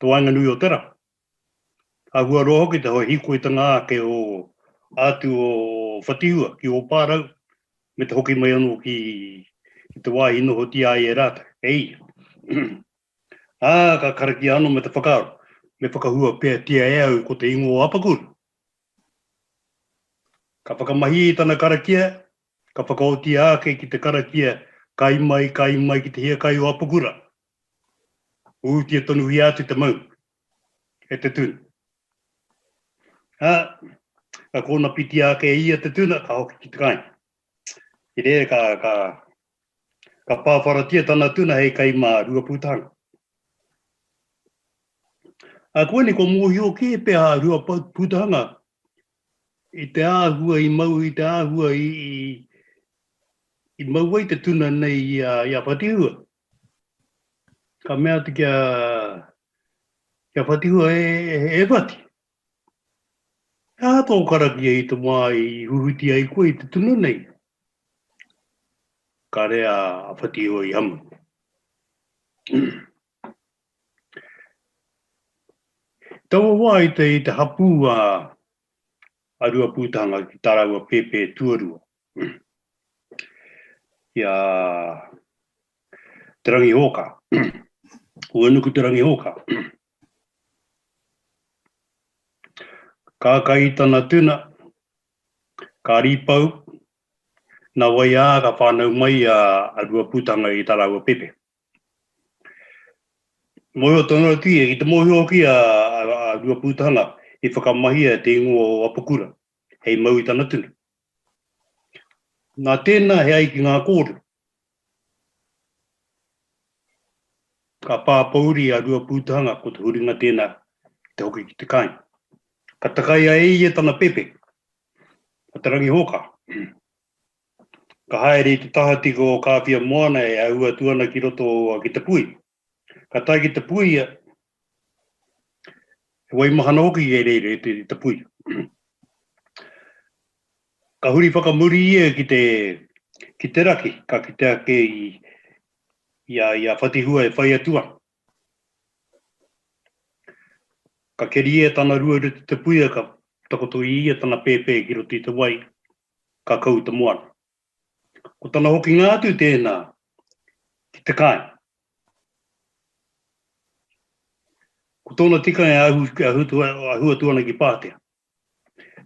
te waenganui o te ra. Āhua roa hoki te hīkoitanga ake o atu o Whatihua ki Ōpārau me te hoki mai anō ki, ki te wāhi nohotia ai e rātou, e ia. Ā, ka karakia anō me te whakaaro, me whakahua peatia e au ko te ingoa o Apakura. Ka whakamahi i tana karakia, ka whakaotia ake ki te karakia, Kai mai, kai mai ki te hiakai o Apakura. Ūtia tonuhia atu te maunga e te tuna. Ā, ka kōnapitia ake e ia te tuna, ka hoki ki te kāinga. I reira ka, ka, ka pāwharatia tana tuna hei kai mā Ruapūtahanga. Ā, koinei kua mōhio kē pea a Ruapūtahanga i te āhua i mau, i te āhua i, i, i mau ai te tuna nei i a, i a Whatihua. Ka mea atu ki a, ki a Whatihua, e, e, e Whati, he aha tō karakia i te wā i huhuti ai koe i te tuna nei? Kāre a Whatihua i hamu. Taua wā i te, i te hapū a, a Ruapūtanga ki tā rāua pēpē tuarua, ki a Te Rangihōka, Uenuku Te Rangihōka. Ka kai i tana tuna, ka rīpau, nā wai ā ka whānau mai a, a Ruapūtanga i tā rāua pēpē. Mōhio tonu atu ia, ki te mōhio hoki a, a, a Ruapūtahanga i whakamahia te ingoa o Apakura hei mau i tana tuna. Nā tēnā he ai ki ngā kōrero. Ka pāpōuri a Ruapūtahanga ko te huringa tēnā ki te hoki ki te kāinga. Ka takaia e ia tana pepe, a Te Rangihōka. Ka haere i te tahatika o Kāwhia Moana e ahu atu ana ki roto ki te pui. Ka tae ki te puia, he waimahana hoki kei reira i te, te puia. Ka huri whakamuri ia ki te, ki te raki, ka kite ake i, i a, i a Whatihua e whai atu ana. Ka keria tana rua i roto i te puia, ka takoto i ia tana pēpē ki roto i te wai, ka kau te moana. Ko tana hokinga atu tēnā ki te kāinga. Ko tōna tikanga e ahu, ahu, ahu atu ana ki Pātea.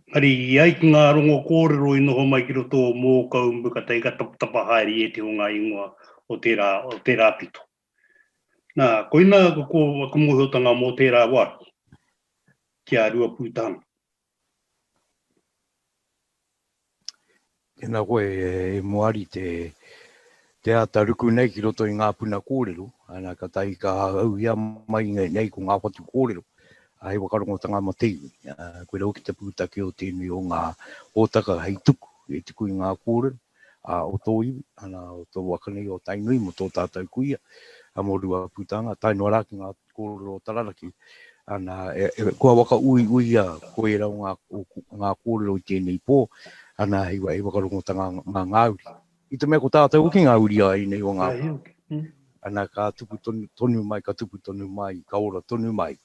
Engari i ai ki ngā rongo kōrero i noho mai ki roto o Mōkau me ka tahi ka tapatapa haere i ētehi o ngā ingoa o tērā, o tērā pito. Nā, koinā ko, ko aku mōhiotanga mō tērā wāhi ki a Ruapūtanga. Tēnā koe e Moari te te āta ruku nei ki roto i ngā puna kōrero, ana ka tahi ka hauhia mai nei ko ngā whatu kōrero hei whakarongotanga ma te iwi. Koira hoki te pūtake o tēnei o ngā hōtaka hei tuku, e tuku i ngā kōrero o tō iwi, ana o tō waka nei o Tainui mō tō tātou kuia, mō Ruapūtanga, tae noa rā ki ngā kōrero o Taranaki, ana, e, e, kua whakauiuia ko ērā o ngā, o, ngā kōrero i tēnei pō, ana, hei, hei whakarongotanga ngā ngā uri. I te mea ko tātou hoki ngā uri a ēnei o ngā pō. Ana, ka tupu tonu, tonu mai, ka tupu tonu mai, ka ora tonu mai.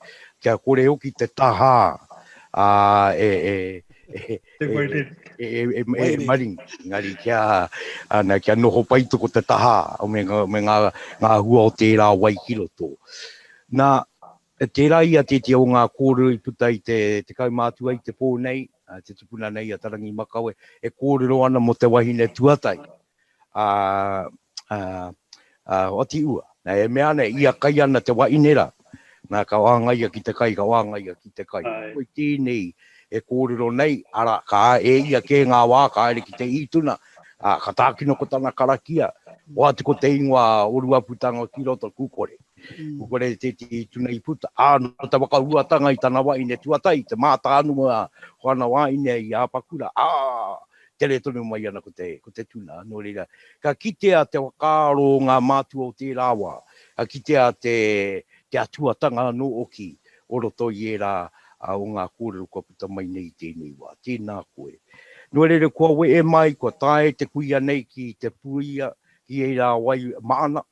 Kia kore hoki te tahā, ā, e, e, e, e, e, e, e maringi, engari kia, ana, kia noho pai toko te tahā me, me ngā, ngā hua o tērā wai ki roto. Nā, tērā ia tētehi o ngā kōrero i puta i te, te kaumātua i te pō nei, te tupuna nei a Tarangi Makawe, e kōrero ana mō te wahine tuatahi, a, a, a Watiua. Nā, e mea ana, ia kai ana te waine rā. Nā, ka wāngaia ki te kai, ka wāngaia ki te kai. Koe tēnei e kōrero nei, arā, ka, e ia kē ngā wā ka haere ki te ītuna, ā, ka tākino ko tana karakia, oati ko te ingoa o Ruaputanga ki roto, Kukore. Kukore tētehi ītuna i puta. Ā, nō te whakahuatanga i tana waine tuatahi, te mātānua o ana wāine i Apakura, ā, tere tonu mai ana ko te, ko te tuna. Nō reira, ka kitea te whakaaro o ngā mātua o tērā wā, ka kitea te, te atuatanga anō hoki o roto i ērā o ngā kōrero kua puta mai nei i tēnei wā. Tēnā koe. Nō reira, kua wehe mai, kua tae te kuia nei ki te puia, ki ērā wai maana,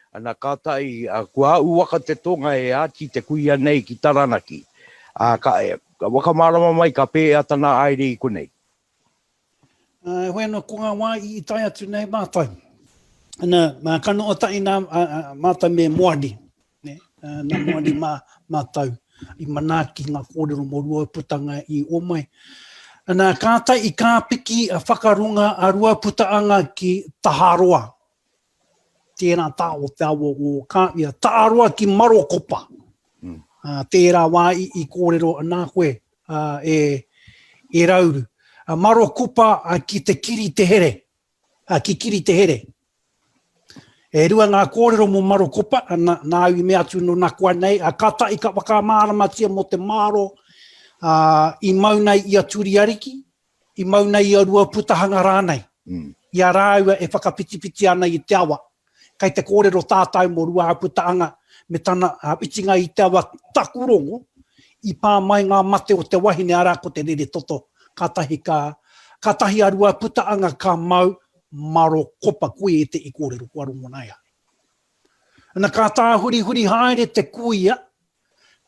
Ana, kātahi, kua aʻu waka te tonga e āti te kuia nei ki Taranaki. Ā, ka, ka whakamārama mai ka pēhea tana haere i konei. Ā, heoi anō, ko ngā wā i tae atu nei mātou. Ana, mā, ka noho tahi nā mātou me Moani, nē, nā Moani mā mātou i manaaki ngā kōrero mō Ruauputanga i Omai. Ana, kātahi i kā piki a whakarunga a Ruauputaanga ki Taharoa, Tērā tā o te awa o Kāwhia, Taaroa ki Marokopa. Mm. Uh, tērā wā i, i kōrero nā koe uh, e, e Rauru. Uh, Marokopa uh, ki te kiri te here, uh, ki kiri te here. E rua ngā kōrero mō Marokopa, nā, nāu i mea atu nō nakoa nei, a kātahi ka whakamāramatia mō te māro uh, i mau nei i a Turiariki, i mau nei i a Ruaputahanga rānei, i a rāua e whakawhitiwhiti ana i te awa. Kei te kōrero tātou mō Ruaputahanga me tana whitinga i te awa Takurongo, i pā mai ngā mate o te wahine, arā ko te rere toto, kātahi ka, kātahi a Ruaputahanga ka mau maro kopa, koia i te i kōrero kua rongona e au. Ana ka tāhurihuri haere te kuia,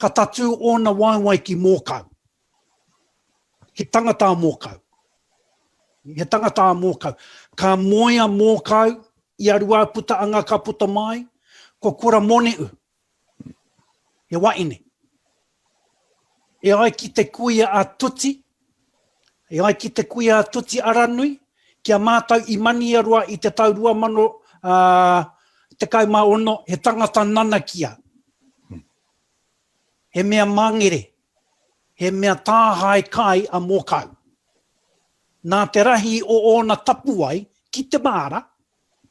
ka tatū ōna waewae ki Mōkau. He tangata a Mōkau. He tangata a Mōkau. Ka moe a Mōkau i a Ruauputaanga ka puta mai, ko Kuramoneu, he waine. E ai ki te kuia a Tuti, e ai ki te kuia a Tuti Aranui, ki a mātou i Maniaroa i te tau 2016, he tangata nanakia. He mea mangere, he mea tāhae kai a Mōkau. Nā te rahi o ōna tapuwae ki te māra,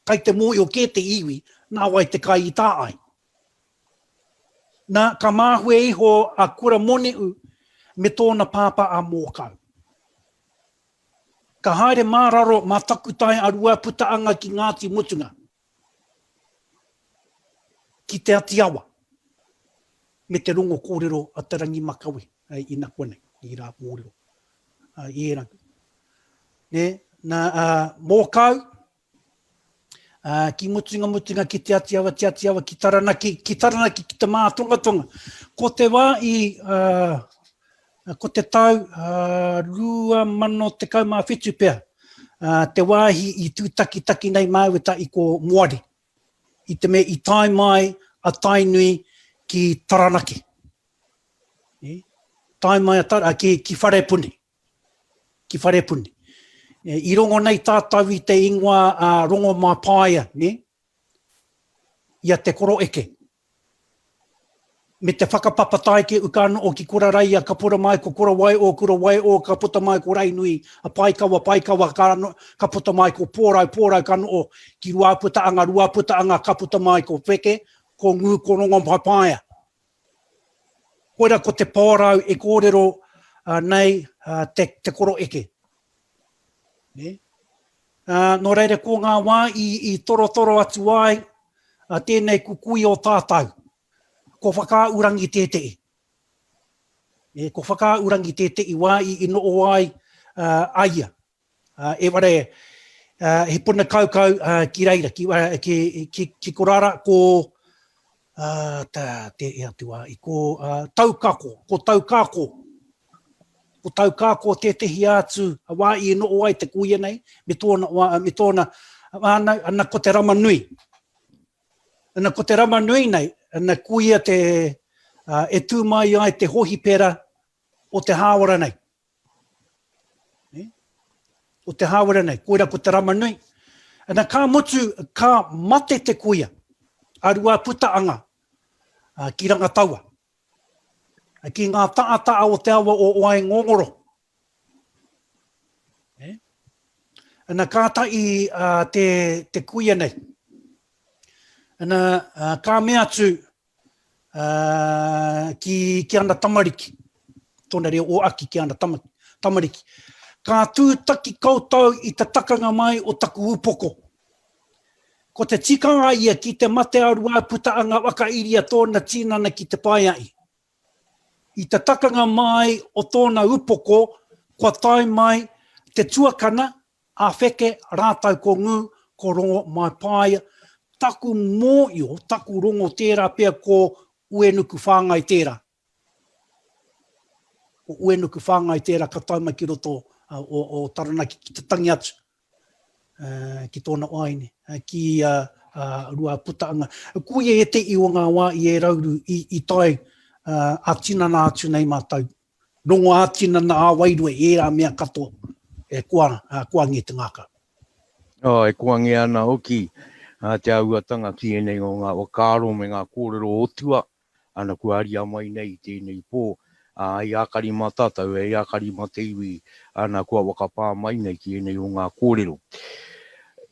kai te mōhio kē te iwi nā wai te kai i tā ai. Nā, ka māhue iho a Kuramoneu me tōna pāpā a Mōkau. Ka haere mā raro, mā takutai a Ruaputaanga ki Ngāti Mutunga. Ki Te Ati Awa, me te rongo kōrero a Te Rangi Makawe i nakuanei, i rā kōrero, i ērā. Nē, nā, ā, Mōkau, ā, ki Mutunga Mutunga, ki Te Ati Awa, Te Ati Awa, ki Taranaki, ki Taranaki, ki te mātongatonga. Ko te wā i, ā, Ko te tau 2017 pea te wāhi i tūtakitaki nei māua tahi ko Moari, i te mea i tae mai a Tainui ki Taranaki. Tae mai a Tara, ki, ki Wharepuni. Ki Wharepuni. E, I rongo nei tātou i te ingoa a Rongomaipaia, ne? I a Te Koroeke. Me te whakapapa taeke uka anoo ki Koraraia ka pora mai ko Korawai'o, Kurawai'o, ka puta mai ko Rainui, a Paekawa, Paekawa, ka, ka puta mai ko Pōrau, Pōrau ka noo ki Ruaputaanga, Ruaputaanga ka puta mai ko Wheke, ko Ngū, ko Rongomaipaia. Koira ko te pōrau e kōrero nei te, te koroeke. Ne? Nō reira ko ngā wā i, i torotoro atu ai a tēnei kukui o tātou. Ko whakaaurangi tētehi. E, ko whakaaurangi tētehi wā i, i noo ai uh, a ia. E ware, he puna kaukau ki reira, ki, ki, ki, ki Korara, ko, tā, te e atu a, i ko Taukako, ko Taukako, ko Taukako tētehi atu wā i noho ai te kuia nei, me tōna, wā, me tōna whānau, ana ko te rama nui. Ana ko te rama nui nei, ana kuia te, e tū mai ai te hohipera o te hāwara nei. O te hāwera nei, koira ko te rama nui. Ana ka mutu, ka mate te kuia, a Ruaputaanga, ki Rangataua, ki ngā taata'a o te awa o Waingongoro. Ana kātahi te, te kuia nei. Ana ka mea atu, ā, ki, ki ana tamariki, tōna reo ōaki ki ana tama, tamariki. Ka tūtaki koutou i te takanga mai o taku upoko. Ko te tikanga ia ki te mate a Ruaputaanga whakairia tōna tinana ki te paea'i. I te takanga mai o tōna upoko, kua tae mai te tuakana, A Wheke rātou ko Ngū, ko Rongo Maipaia, taku mōio, taku rongo tērā pea ko Uenuku Whāngai tērā. Ko Uenuku Whāngai tērā ka tae mai ki roto o, o Taranaki ki te tangi atu ki tōna wāine, ki a Ruaputaanga. Koia ētehi o ngā wā i e rauru i, i tae ā-tinana atu nei mātou Rongo ā-tinana, ā-wairua i ērā mea katoa e koa, koangia te ngākau. Oh, e koangia ana hoki te āhuatanga ki ēnei o ngā whakaaro me ngā kōrero o tua, ana kua haria mai nei i tēnei pō, ā, hei ākari mā tātou, hei ākari mā te iwi, ana kua whakapā mai nei ki ēnei o ngā kōrero.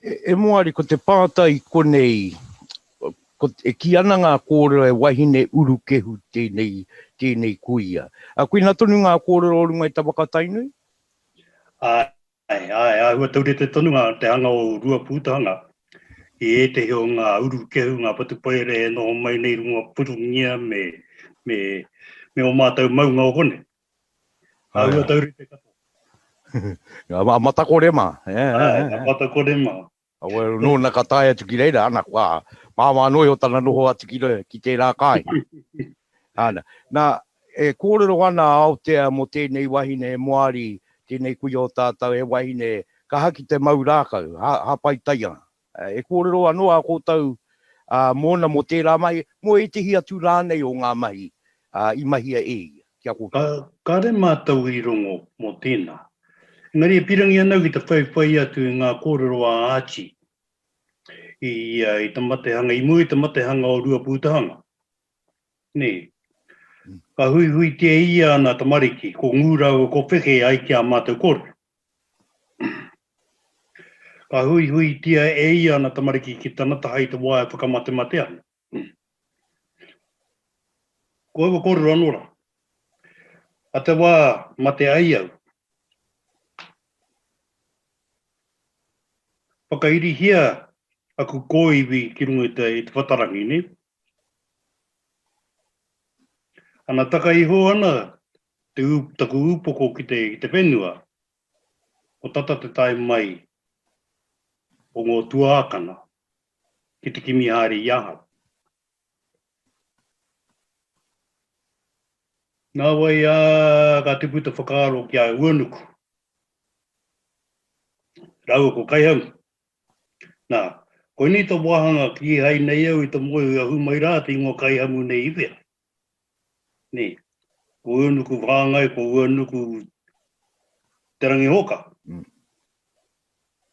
E, e Moari, ko te pātai konei, Ko, e kī ana ngā kōrero he wahine urukehu tēnei, tēnei kuia. A, koina tonu ngā kōrero o runga i ta waka Tainui? Āe, āe, āhua taurite tonu ngā, te hanga o Ruapūtahanga i ētehi o ngā urukehu, ngā patupaiarehe e noho mai nei runga purungia me, me, me ō mātou maunga o konei. Āhua taurite katoa. A matakore mā. Āe, a matakore mā. Well, nōna ka tae atu ki reira, ana, kua māmā noa iho tana noho atu ki, ki tērā kāinga. Ana. Nā, e kōrero ana a Aotea mō tēnei wahine he moari, tēnei kuia o tātou, he wahine kaha ki te mau rākau, ha, hāpai taianga. E kōrero anō a koutou ā, mōna mō tērā mahi, mō ētehi atu rānei o ngā mahi ā, i mahia e ia, ki a koutou. Ka, kāre mātou i rongo mō tēnā. Engari e pirangi ana au ki te whaiwhai atu i ngā kōrero a Archie i, i te matehanga, i mua i te matehanga o Ruapūtahanga. Nē. Ka huihuitia ia ana tamariki, ko Ngū rāua ko Wheke ai ki ā mātou kōrero. Ka huihuitia e ia ana tamariki ki tana taha i te wā e whakamatemate ana. Ko aua kōrero anō rā. A te wā mate ai au, whakairihia aku kōiwi ki runga i te, i te whatarangi, nē? Ana taka iho ana te, taku ūpoko ki te, ki te whenua, ko tata te tae mai o ngō tuākana ki te kimi haere i ahau. Nāwai ā, ka tipu te whakaaro ki a Uenuku rāua ko Kaihamu. Nā, koinei te wāhanga kīhai nei au i te moe i ahu mai rā te ingoa Kaihamu nei i whea. Nē. Ko Uenuku whāngai, ko Uenuku Te Rangihoka.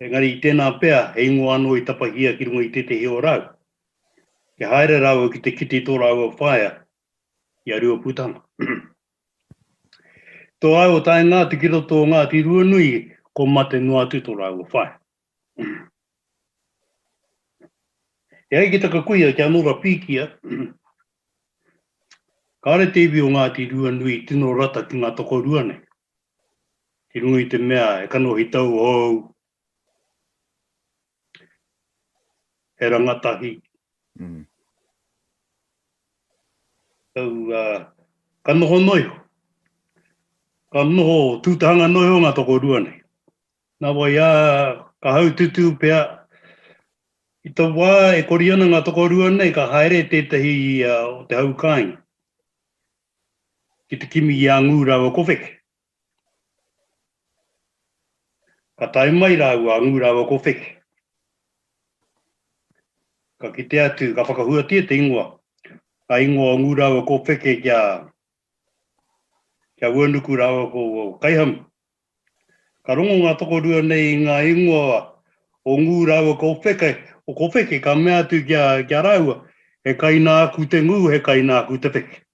Engari i tēnā pea, he ingoa anō i tapahia ki runga i tētehi o rāua. Kia haere rāua ki te kite i tō rāua whaea, i a Ruaputanga. Tō rāua taenga atu ki roto o Ngāti Ruanui, ko mate noa atu tō rāua whaea. E ai ki taka kuia ki a Nora Pīkia, kāore te iwi o Ngāti Ruanui tino rata ki ngā tokorua nei, ki runga i te mea he kanohi tauhou, he rangatahi, so, ka noho noa iho, ka noho tūtahanga noa iho ngā tokorua nei. Nāwai ā, ka haututū pea. I te wā e kori ana ngā tokorua nei, ka haere tētahi o te hau kāinga ki te kimi i a Ngū rāua ko Wheke. Ka tae mai rāua a Ngū rāua ko Wheke. Ka kite atu, ka whakahuatia te ingoa, ka ingoa o Ngū rāua ko Wheke kia, kia Uenuku rāua ko Kaihamu. Ka rongo ngā tokorua nei i ngā ingoa o Ngū rāua ko Wheke, o ko Wheke ka mea atu ki a, ki a rāua, He kai nāku te ngū, he kai nāku te wheke.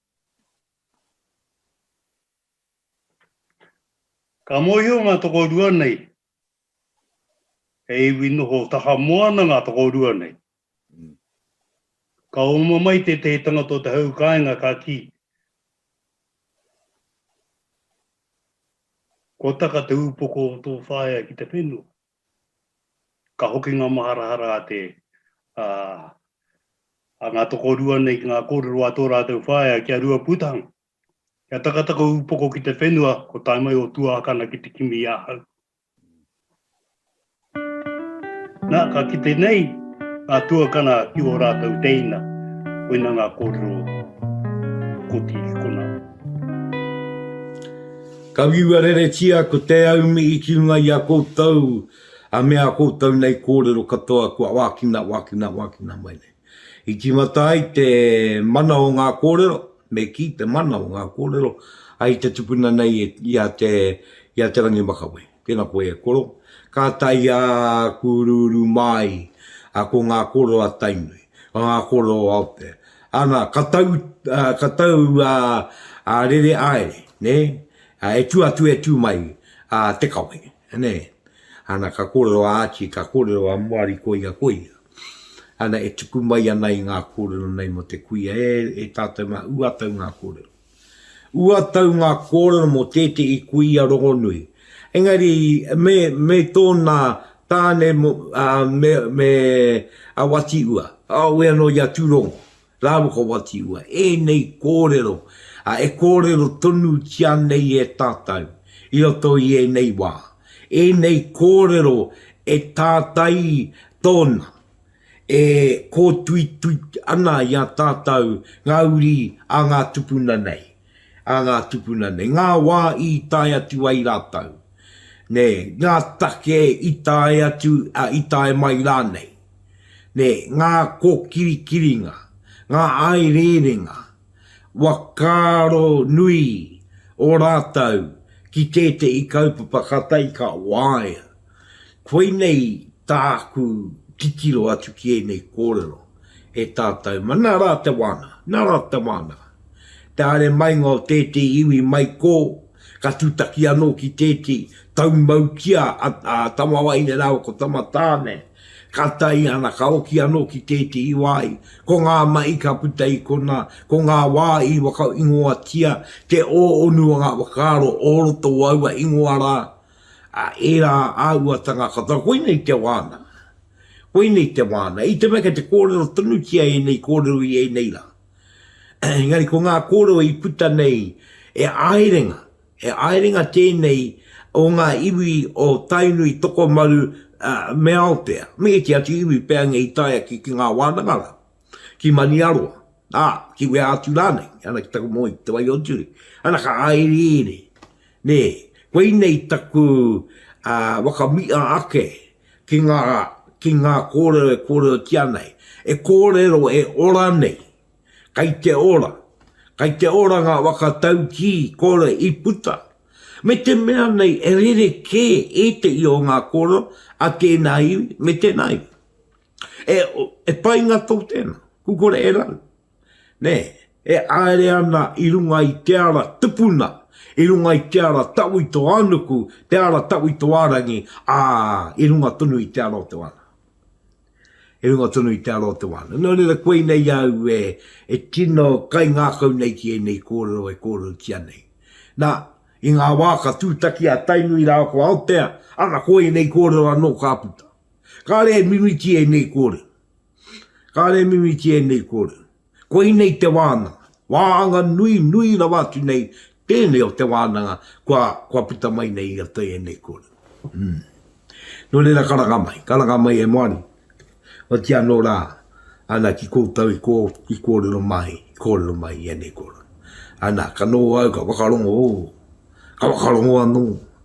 Ka mōhio ngā tokorua nei, he iwi noho taha moana ngā tokorua nei. Ka oma mai tētehi tangata o te hau kāinga ka kī, Kua taka te ūpoko o tō whaea ki te whenua. Ka hoki ngā maharahara a te, a, a ngā tokorua nei ki ngā kōrero a tō rātou whaea ki a Ruapūtahanga. Kia taka taku ūpoko ki te whenua, ko tae mai ō tuākana ki te kimi i ahau. Nā, ka kite nei ngā tuakana ki ō rātou tēina, koina ngā kōrero koti ki konā. Ka whiua reretia ko te aumihi ki runga i a koutou, a me a koutou nei kōrero katoa kua wākina, wākina, wākina mai nei. I tīmata ai te mana o ngā kōrero, me kī te mana o ngā kōrero, ai te tupuna nei i a Te, i a Te Rangimakawe. Tēnā koe e koro. Kātahi a Kūrūrū māi, a ko ngā kōrero a Tainui, ko ngā kōrero o Aotea. Ana, ka tau, ka tau a, a rere aere, nē? E tū atu, e tū mai, a Te Kawe, nē? Ana, ka kōrero a Archie, ka kōrero a Moari koia, koia. Ana, e tuku mai ana i ngā kōrero nei mō te kuia, e, e tātou mā, uatau ngā kōrero. Uatau ngā kōrero mō tētehi kuia rongonui. Engari, me, me tōna tāne, mō, ā, me, me a Watiua, āwe anō i a Tūrongo, rāua ko Watiua, ēnei kōrero, ā, e kōrero tonutia nei e tātou i roto i ēnei wā. Ēnei kōrero e tātai tōna, e kōtuitui ana i a tātou ngā uri a ngā tupuna nei, a ngā tupuna nei, ngā wā i tae atu ai rātou, nē, ngā take i tae atu, ā, i tae mai rānei, nē, ngā kōkirikiringa, ngā āereerenga, whakaaro nui o rātou ki tētehi kaupapa kātahi ka waea. Koinei tāku titiro atu ki ēnei kōrero e tātou ma. Nā rā te wānanga, nā rā te wānanga. Te haere mainga o tētehi iwi mai kō, ka tūtaki anō ki tētehi, taumautia a, a tamawahine rāua ko tamatāne, kātahi ana ka oki anō ki tētehi wāhi, ko ngā mahi ka puta i konā, ko ngā wā i whakaingoatia te ōonu o ngā whakaaro o roto o aua ingoa rā, Ā, ērā āhuatanga katoa, koinei te wānanga. Koinei te wānanga. I te mea kei te kōrero tonutia ēnei kōrero i ēnei rā. Engari ko ngā kōrero i puta nei e āerenga, e āerenga tēnei o ngā iwi o Tainui, Tokomaru, me Aotea, me ētehi atu iwi pea i tae ake ki ngā wānanga rā. ki Maniaroa, ā, ki wea atu rānei, ana ki taku moe ki Te Waioturi, ana ka āiriiri, nē, koinei taku whakamia ake ki ngā, ki ngā kōrero e kōrerotia nei, e kōrero e ora nei, kai te ora, Kai te ora ngā whakataukī kore i puta. Me te mea nei e rerekē ētehi o ngā kōrero a tēnā iwi me tēnā iwi. E, e painga tō tēnā, ku kore e raru. Nē, e aere ana i runga i te ara tupuna, i runga i te ara tawhito ā-nuku, te ara tawhito ā-rangi, ā, i runga tonu i te ara o te wānanga. I runga tonu i te ara o te wānanga. Nō reira, koinei au e, e tino kaingākau nei ki ēnei kōrero e kōrerotia nei. Nā, i ngā wā ka tūtaki a Tainui rāua ko Aotea, ana ko ēnei kōrero anō ka puta. Kāre e mimiti ēnei kōrero. Kāre e mimiti ēnei kōrero. Koinei te wānanga. Wāanga nui, nui rawa atu nei tēnei o te wānanga kua, kua puta mai nei i roto i ēnei kōrero. Mm. Nō reira karanga mai, karanga mai e Moani. Oti anō rā, ana ki koutou i, kō, i kōrero mai, i kōrero mai i ēnei kōrero. Ana, ka noho au, ka whakarongo, oh, ka whakarongo anō,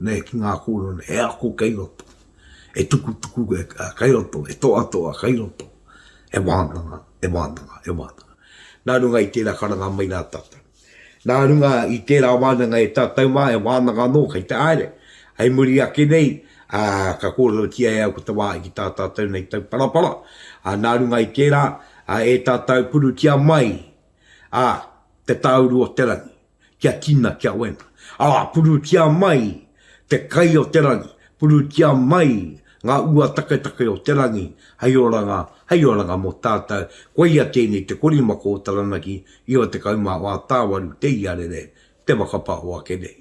nei, ki ngā kōrero nei, he ako kei roto. E tukutuku kei roto, e toatoa kei roto, e wānanga, e wānanga, e wānanga. Nā runga i tērā karanga mai rā tātou. Nā runga i tērā wānanga e tātou mā, e wānanga anō kei te haere. Hei muri ake nei, ā, ka kōrerotia e au ko te wā ki tā tātou nei tauparapara. Ā, nā runga i tērā, ā, e tātou purutia mai, ā, te tāuru o te rangi. kia tina, kia wena. Ā, purutia mai te kai o te rangi, purutia mai ngā ua taketake o te rangi hei oranga, hei oranga mō tātou. Koia tēnei te korimako o Taranaki 94 tāwaru te iarere, te whakapaho ake nei.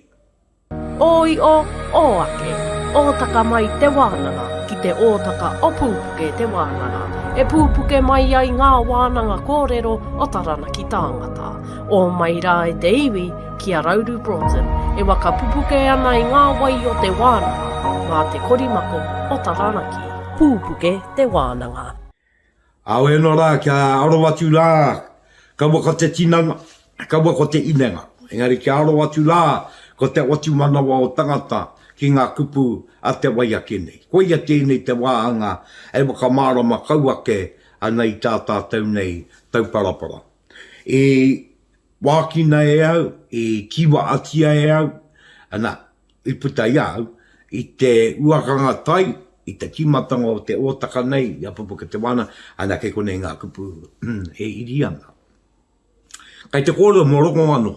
Ō io, ō ake, ōtaka mai te wānanga ki te ōtaka o Pūpuke te wānanga, e pūpuke mai ai ngā wānanga kōrero o Taranaki tāngata. Ō mai rā e te iwi ki a Rauru Broughton e waka pupuke ana i ngā wai o te wānanga mā te korimako o Taranaki. Pūpuke te wānanga. Awe no rā, kia aro atu rā, kaua ko te tinana, kaua ko te inenga. Engari kia aro atu rā, ko te whatumanawa o tangata ki ngā kupu a te wai ake nei. Koia tēnei te wāhanga e whakamārama kau ake ana i tā tātou nei tauparapara. I wākina e au, i tīwaatia e au, ana, i puta i a au, i te uakanga tai, i te tīmatanga o te ōtaka nei, i a Pupuke Te Wana, ana kei konei ngā kupu e iri ana. Kai te kōrero mō Rongo anō.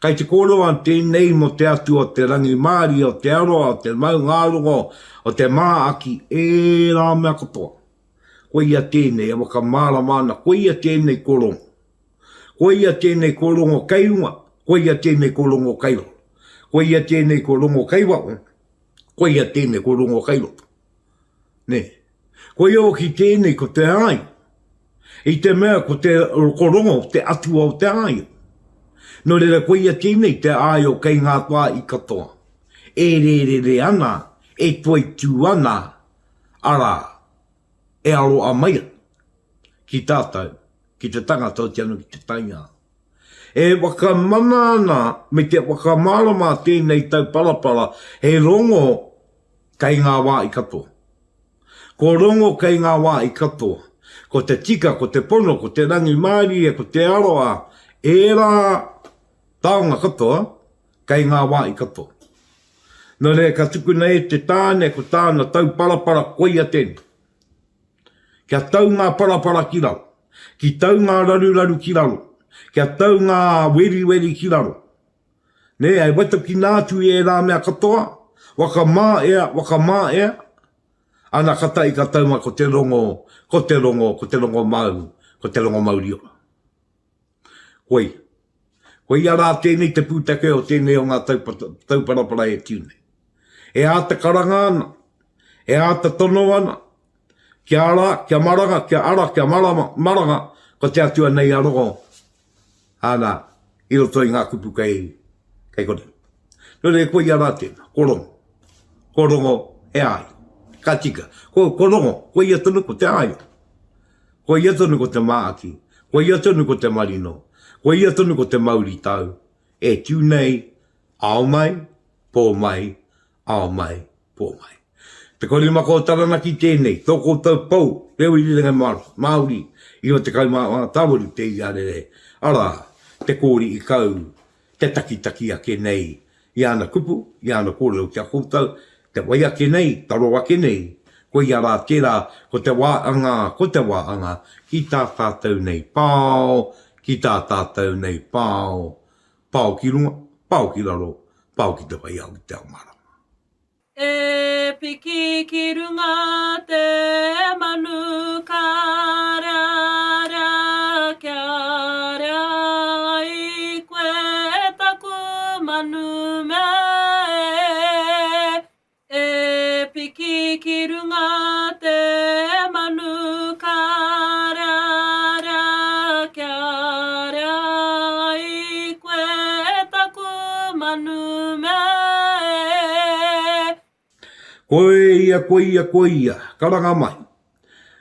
Kai te kōrero an tēnei mō te atua o te rangimārie, o te aroa, o te maungārongo, o te māaki, ērā mea katoa. Koia tēnei e whakamārama ana, koia tēnei ko Rongo. Koia tēnei ko Rongo kei runga, koia tēnei ko Rongo kei raro. Koia tēnei ko Rongo kei waho, koia tēnei ko Rongo kei roto. Nē. Koia hoki tēnei ko te āio. I te mea ko te ko Rongo te atua o te āio. Nō reira koia tēnei te āio kei ngā wā i katoa. E rērere ana, e toitū ana, arā, e aroa mai ana ki tātou, ki te tangata oti anō ki te taiao. E whakamana ana me te whakamārama tēnei tauparapara he rongo kei ngā wā i katoa. Ko rongo kei ngā wā i katoa. Ko te tika, ko te pono, ko te rangimārie, ko te aroa, ērā taonga katoa kei ngā wā i katoa. Nō reira ka tukuna e te tāne ko tāna tauparapara koia tēnei. Kia tau ngā parapara ki raro, ki tau ngā raruraru ki raro, kia tau ngā weriweri ki raro. Nē, hei wetakina atu i ērā mea katoa, whakamāea, whakamāea, ana ka tae ka tau mai ko te rongo, ko te rongo, ko te rongo mau, ko te rongo mauri ora. Koia. Koia rā tēnei te pūtake o tēnei o ngā tauparapara e tiu nei. E āta karanga ana, e āta tono ana, kia ara, kia maranga, kia ara, kia marama, maranga, ko te Atua nei a Rongo, ana, i roto i ngā kupu kei, kei konei. Nō reira, koia rā tēnā, ko Rongo. Ko Rongo, he āio. Ka tika. Ko, ko Rongo, koia tonu ko te āio. Ko ia tonu ko te māaki, ko ia tonu ko te marino, ko ia tonu ko te mauritau, e tū nei, ao mai, pō mai, ao mai, pō mai. Te korimako o Taranaki tēnei, tō koutou pou, reo irirangi Māori, 94 te iarere, arā, te kōriʻi kau, te takitaki ake nei i āna kupu, i āna kōrero ki a koutou, te wai ake nei, taro ake nei, koia rā tērā, ko te wā anga, ko te wā anga, ki tā tātou nei pao, ki tā tātou nei pao, pao ki runga, pao ki raro, pao ki te whai ao ki te ao mārama. E piki ki runga te manu ka rearea kia rea ai koe taku manu mea e. E piki ki runga te manu ka rearea kia rea ai koe taku manu mea e. Koia, koia, koia, karanga mai.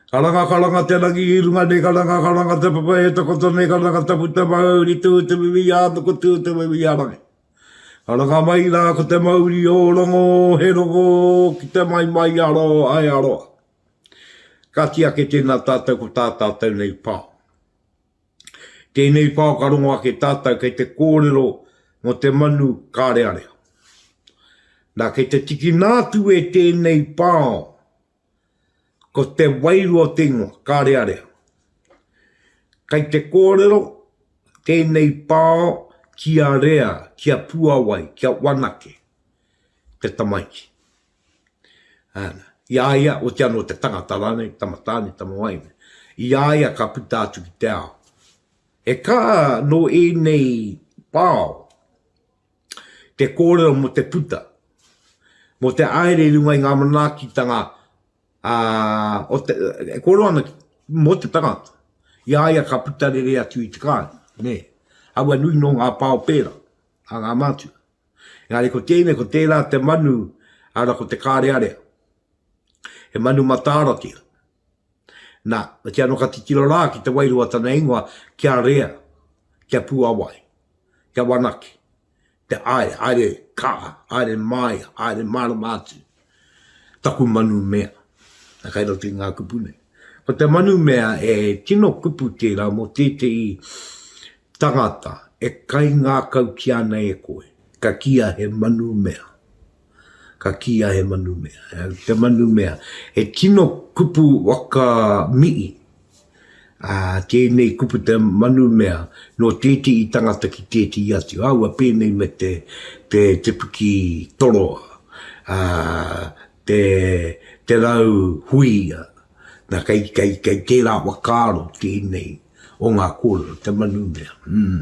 Karanga, karanga te rangi i runga nei, karanga, karanga te papa e takoto nei, karanga tapu te mauri, tū te wiwi a nuku, tū te wiwi a rangi. Karanga mai rā ko te mauri o rongo, he rongo ki te maimai a roa, ai a roa. Ka kī ake tēnā tātou ko tā tātou nei pao. Tēnei pao ka rongo ake tātou kei te kōrero mō te manu kārearea. Nā, kei te tikina atu e tēnei pao ko te wairua o te ingoa, kārearea. Kei te kōrero tēnei pao kia rea, kia puawai, kia wanake te tamaiti. Āna. I a ia, otirā nō te tangata rānei, tama tāne, tama wahine, i a ia ka puta atu ki te ao. E kaha nō ēnei pao te kōrero mō te puta, mō te aere i runga i ngā manaakitanga ā, o te, e kōrero ana mō te tangata, i a ia ka puta rere atu i te kāinga, nē. Aua nui nō ngā pao pērā a ngā mātua. Engari ko tēnei, ko tērā te manu, ara ko te kārearea. He manu mataara tērā. Nā, otirā anō ka titiro rā ki te wairua tana ingoa, kia rea, kia puawai, kia wanake, te ae, aere kaha, aere māia, aere mārama atu, taku manu mea. Nā, kai roto i ngā kupu nei. Ko te manu mea e tino kupu tērā mō tētehi tangata e kaingākautia ana e koe, ka kīia he manu mea. Ka kīia he manu mea. Te manu mea. He tino kupu whakamii ā, tēnei kupu te manu mea nō tētehi tangata ki tētehi atu. Āua pēnei me te, te, te piki toroa, ā, te, te rau huia. Nā, kei, kei, kei tērā whakaaro tēnei o ngā kōrero, te manu mea. Mm.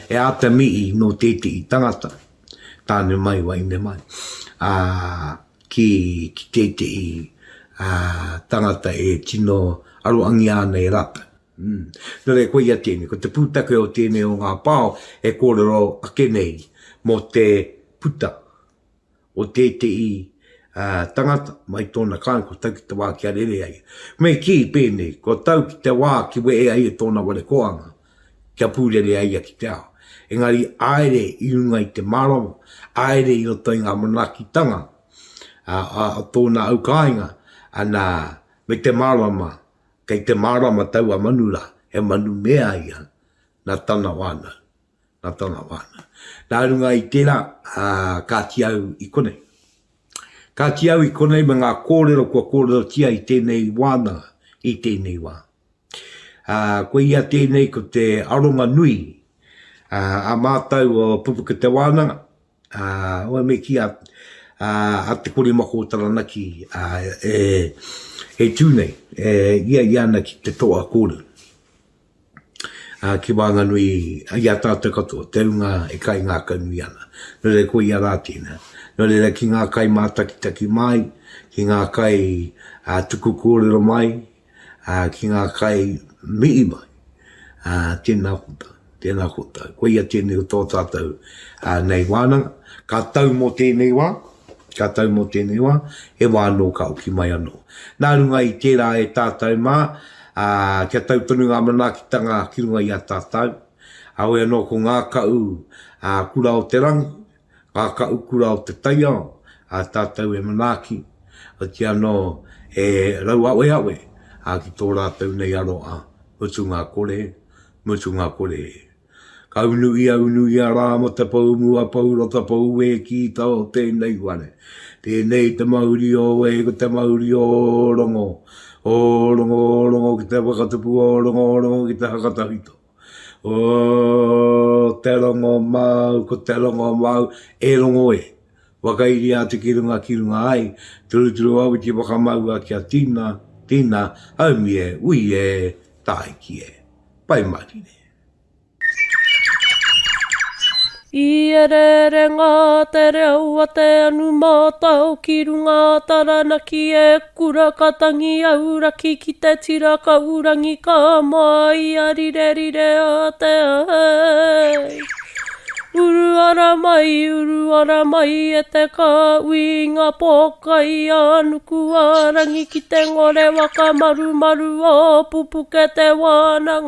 E āta mihi nō tētehi tangata, tāne mai, wahine mai, ā, ki, ki tētehi ā, tangata e tino aroangia ana e rātou. Mm. Nō reira, koia tēnei, ko te pūtake o tēnei o ngā pao e kōrero ake nei mō te puta o tētehi tangata mai tōna kāinga, kua tau ki te wā kia rere ai. Me kī pēnei, kua tau ki te wā ki wehe ai e tōna ware koanga, kia pūrere ai ia ki te ao. Engari āere i runga i te mārama, āere i roto i ngā manaakitanga a tōna au kāinga, ana, me te mārama, kei te mārama taua manu rā, he manu mea ia nā tana whānau. Nā tana whānau. Nā runga i tērā, ā, kāti au i konei. Kāti au i konei me ngā kōrero kua kōrerotia i tēnei wānanga, i tēnei wā. Ā, koia tēnei ko te aronga nui ā, a mātou o Pupuke Te Wānanga, ā, oe me kī a, a, a Te Korimako o Taranaki, ā, e, e tū nei, e ia ia ana ki te toa kōrero. ā, ki waenganui i a tātou katoa, te hunga e kaingākaunui ana. Nō reira, koia rā tēnā. Nō reira, ki ngā kaimātakitaki mai, ki ngā kai ā, tuku kōrero mai, ā, ki ngā kai mihi mai, ā, tēnā koutou, tēnā koutou. Koia tēnei o tō tātou ā, nei wānanga. Ka tau mō tēnei wā, ka tau mō tēnei wā, he wā anō ka hoki mai anō. Nā runga i tērā e tātou mā, ā, kia tau tonu ngā manaakitanga ki runga i a tātou. Heoi anō ko ngā kaʻu ā, kura o te rangi, ngā kaʻu kura o te taiao, ā tātou e manaaki, oti anō e rauaweawe ā, ki tō rātou nei aroha mutunga kore, mutunga kore. Ka unu ia, unu ia rā mo te pou mua, pou rota, pou wē ki ita o tēnei whare. Tēnei te mauri o wē, ko te mauri o Rongo. O Rongo, o Rongo ki te whakatupu, o Rongo, o Rongo ki te haka tawhito. O te rongo māu, ko te rongo māu, e rongo e. Whakairia atu ki runga ki runga ai, turuturu awiti whakamaua kia tina, tina, haumi e, ui e, tāiki e. Pai marire. I ereere ngā te reo a te anu mātao ki runga Taranaki e kura ka tangi auraki ki te tira kaurangi ka māia rirerire a te ai. Uru ara mai, uru ara mai e te kāhui i ngā pōkai a Nukuārangi ki te ngore waka marumaru o Pupuke te wānanga.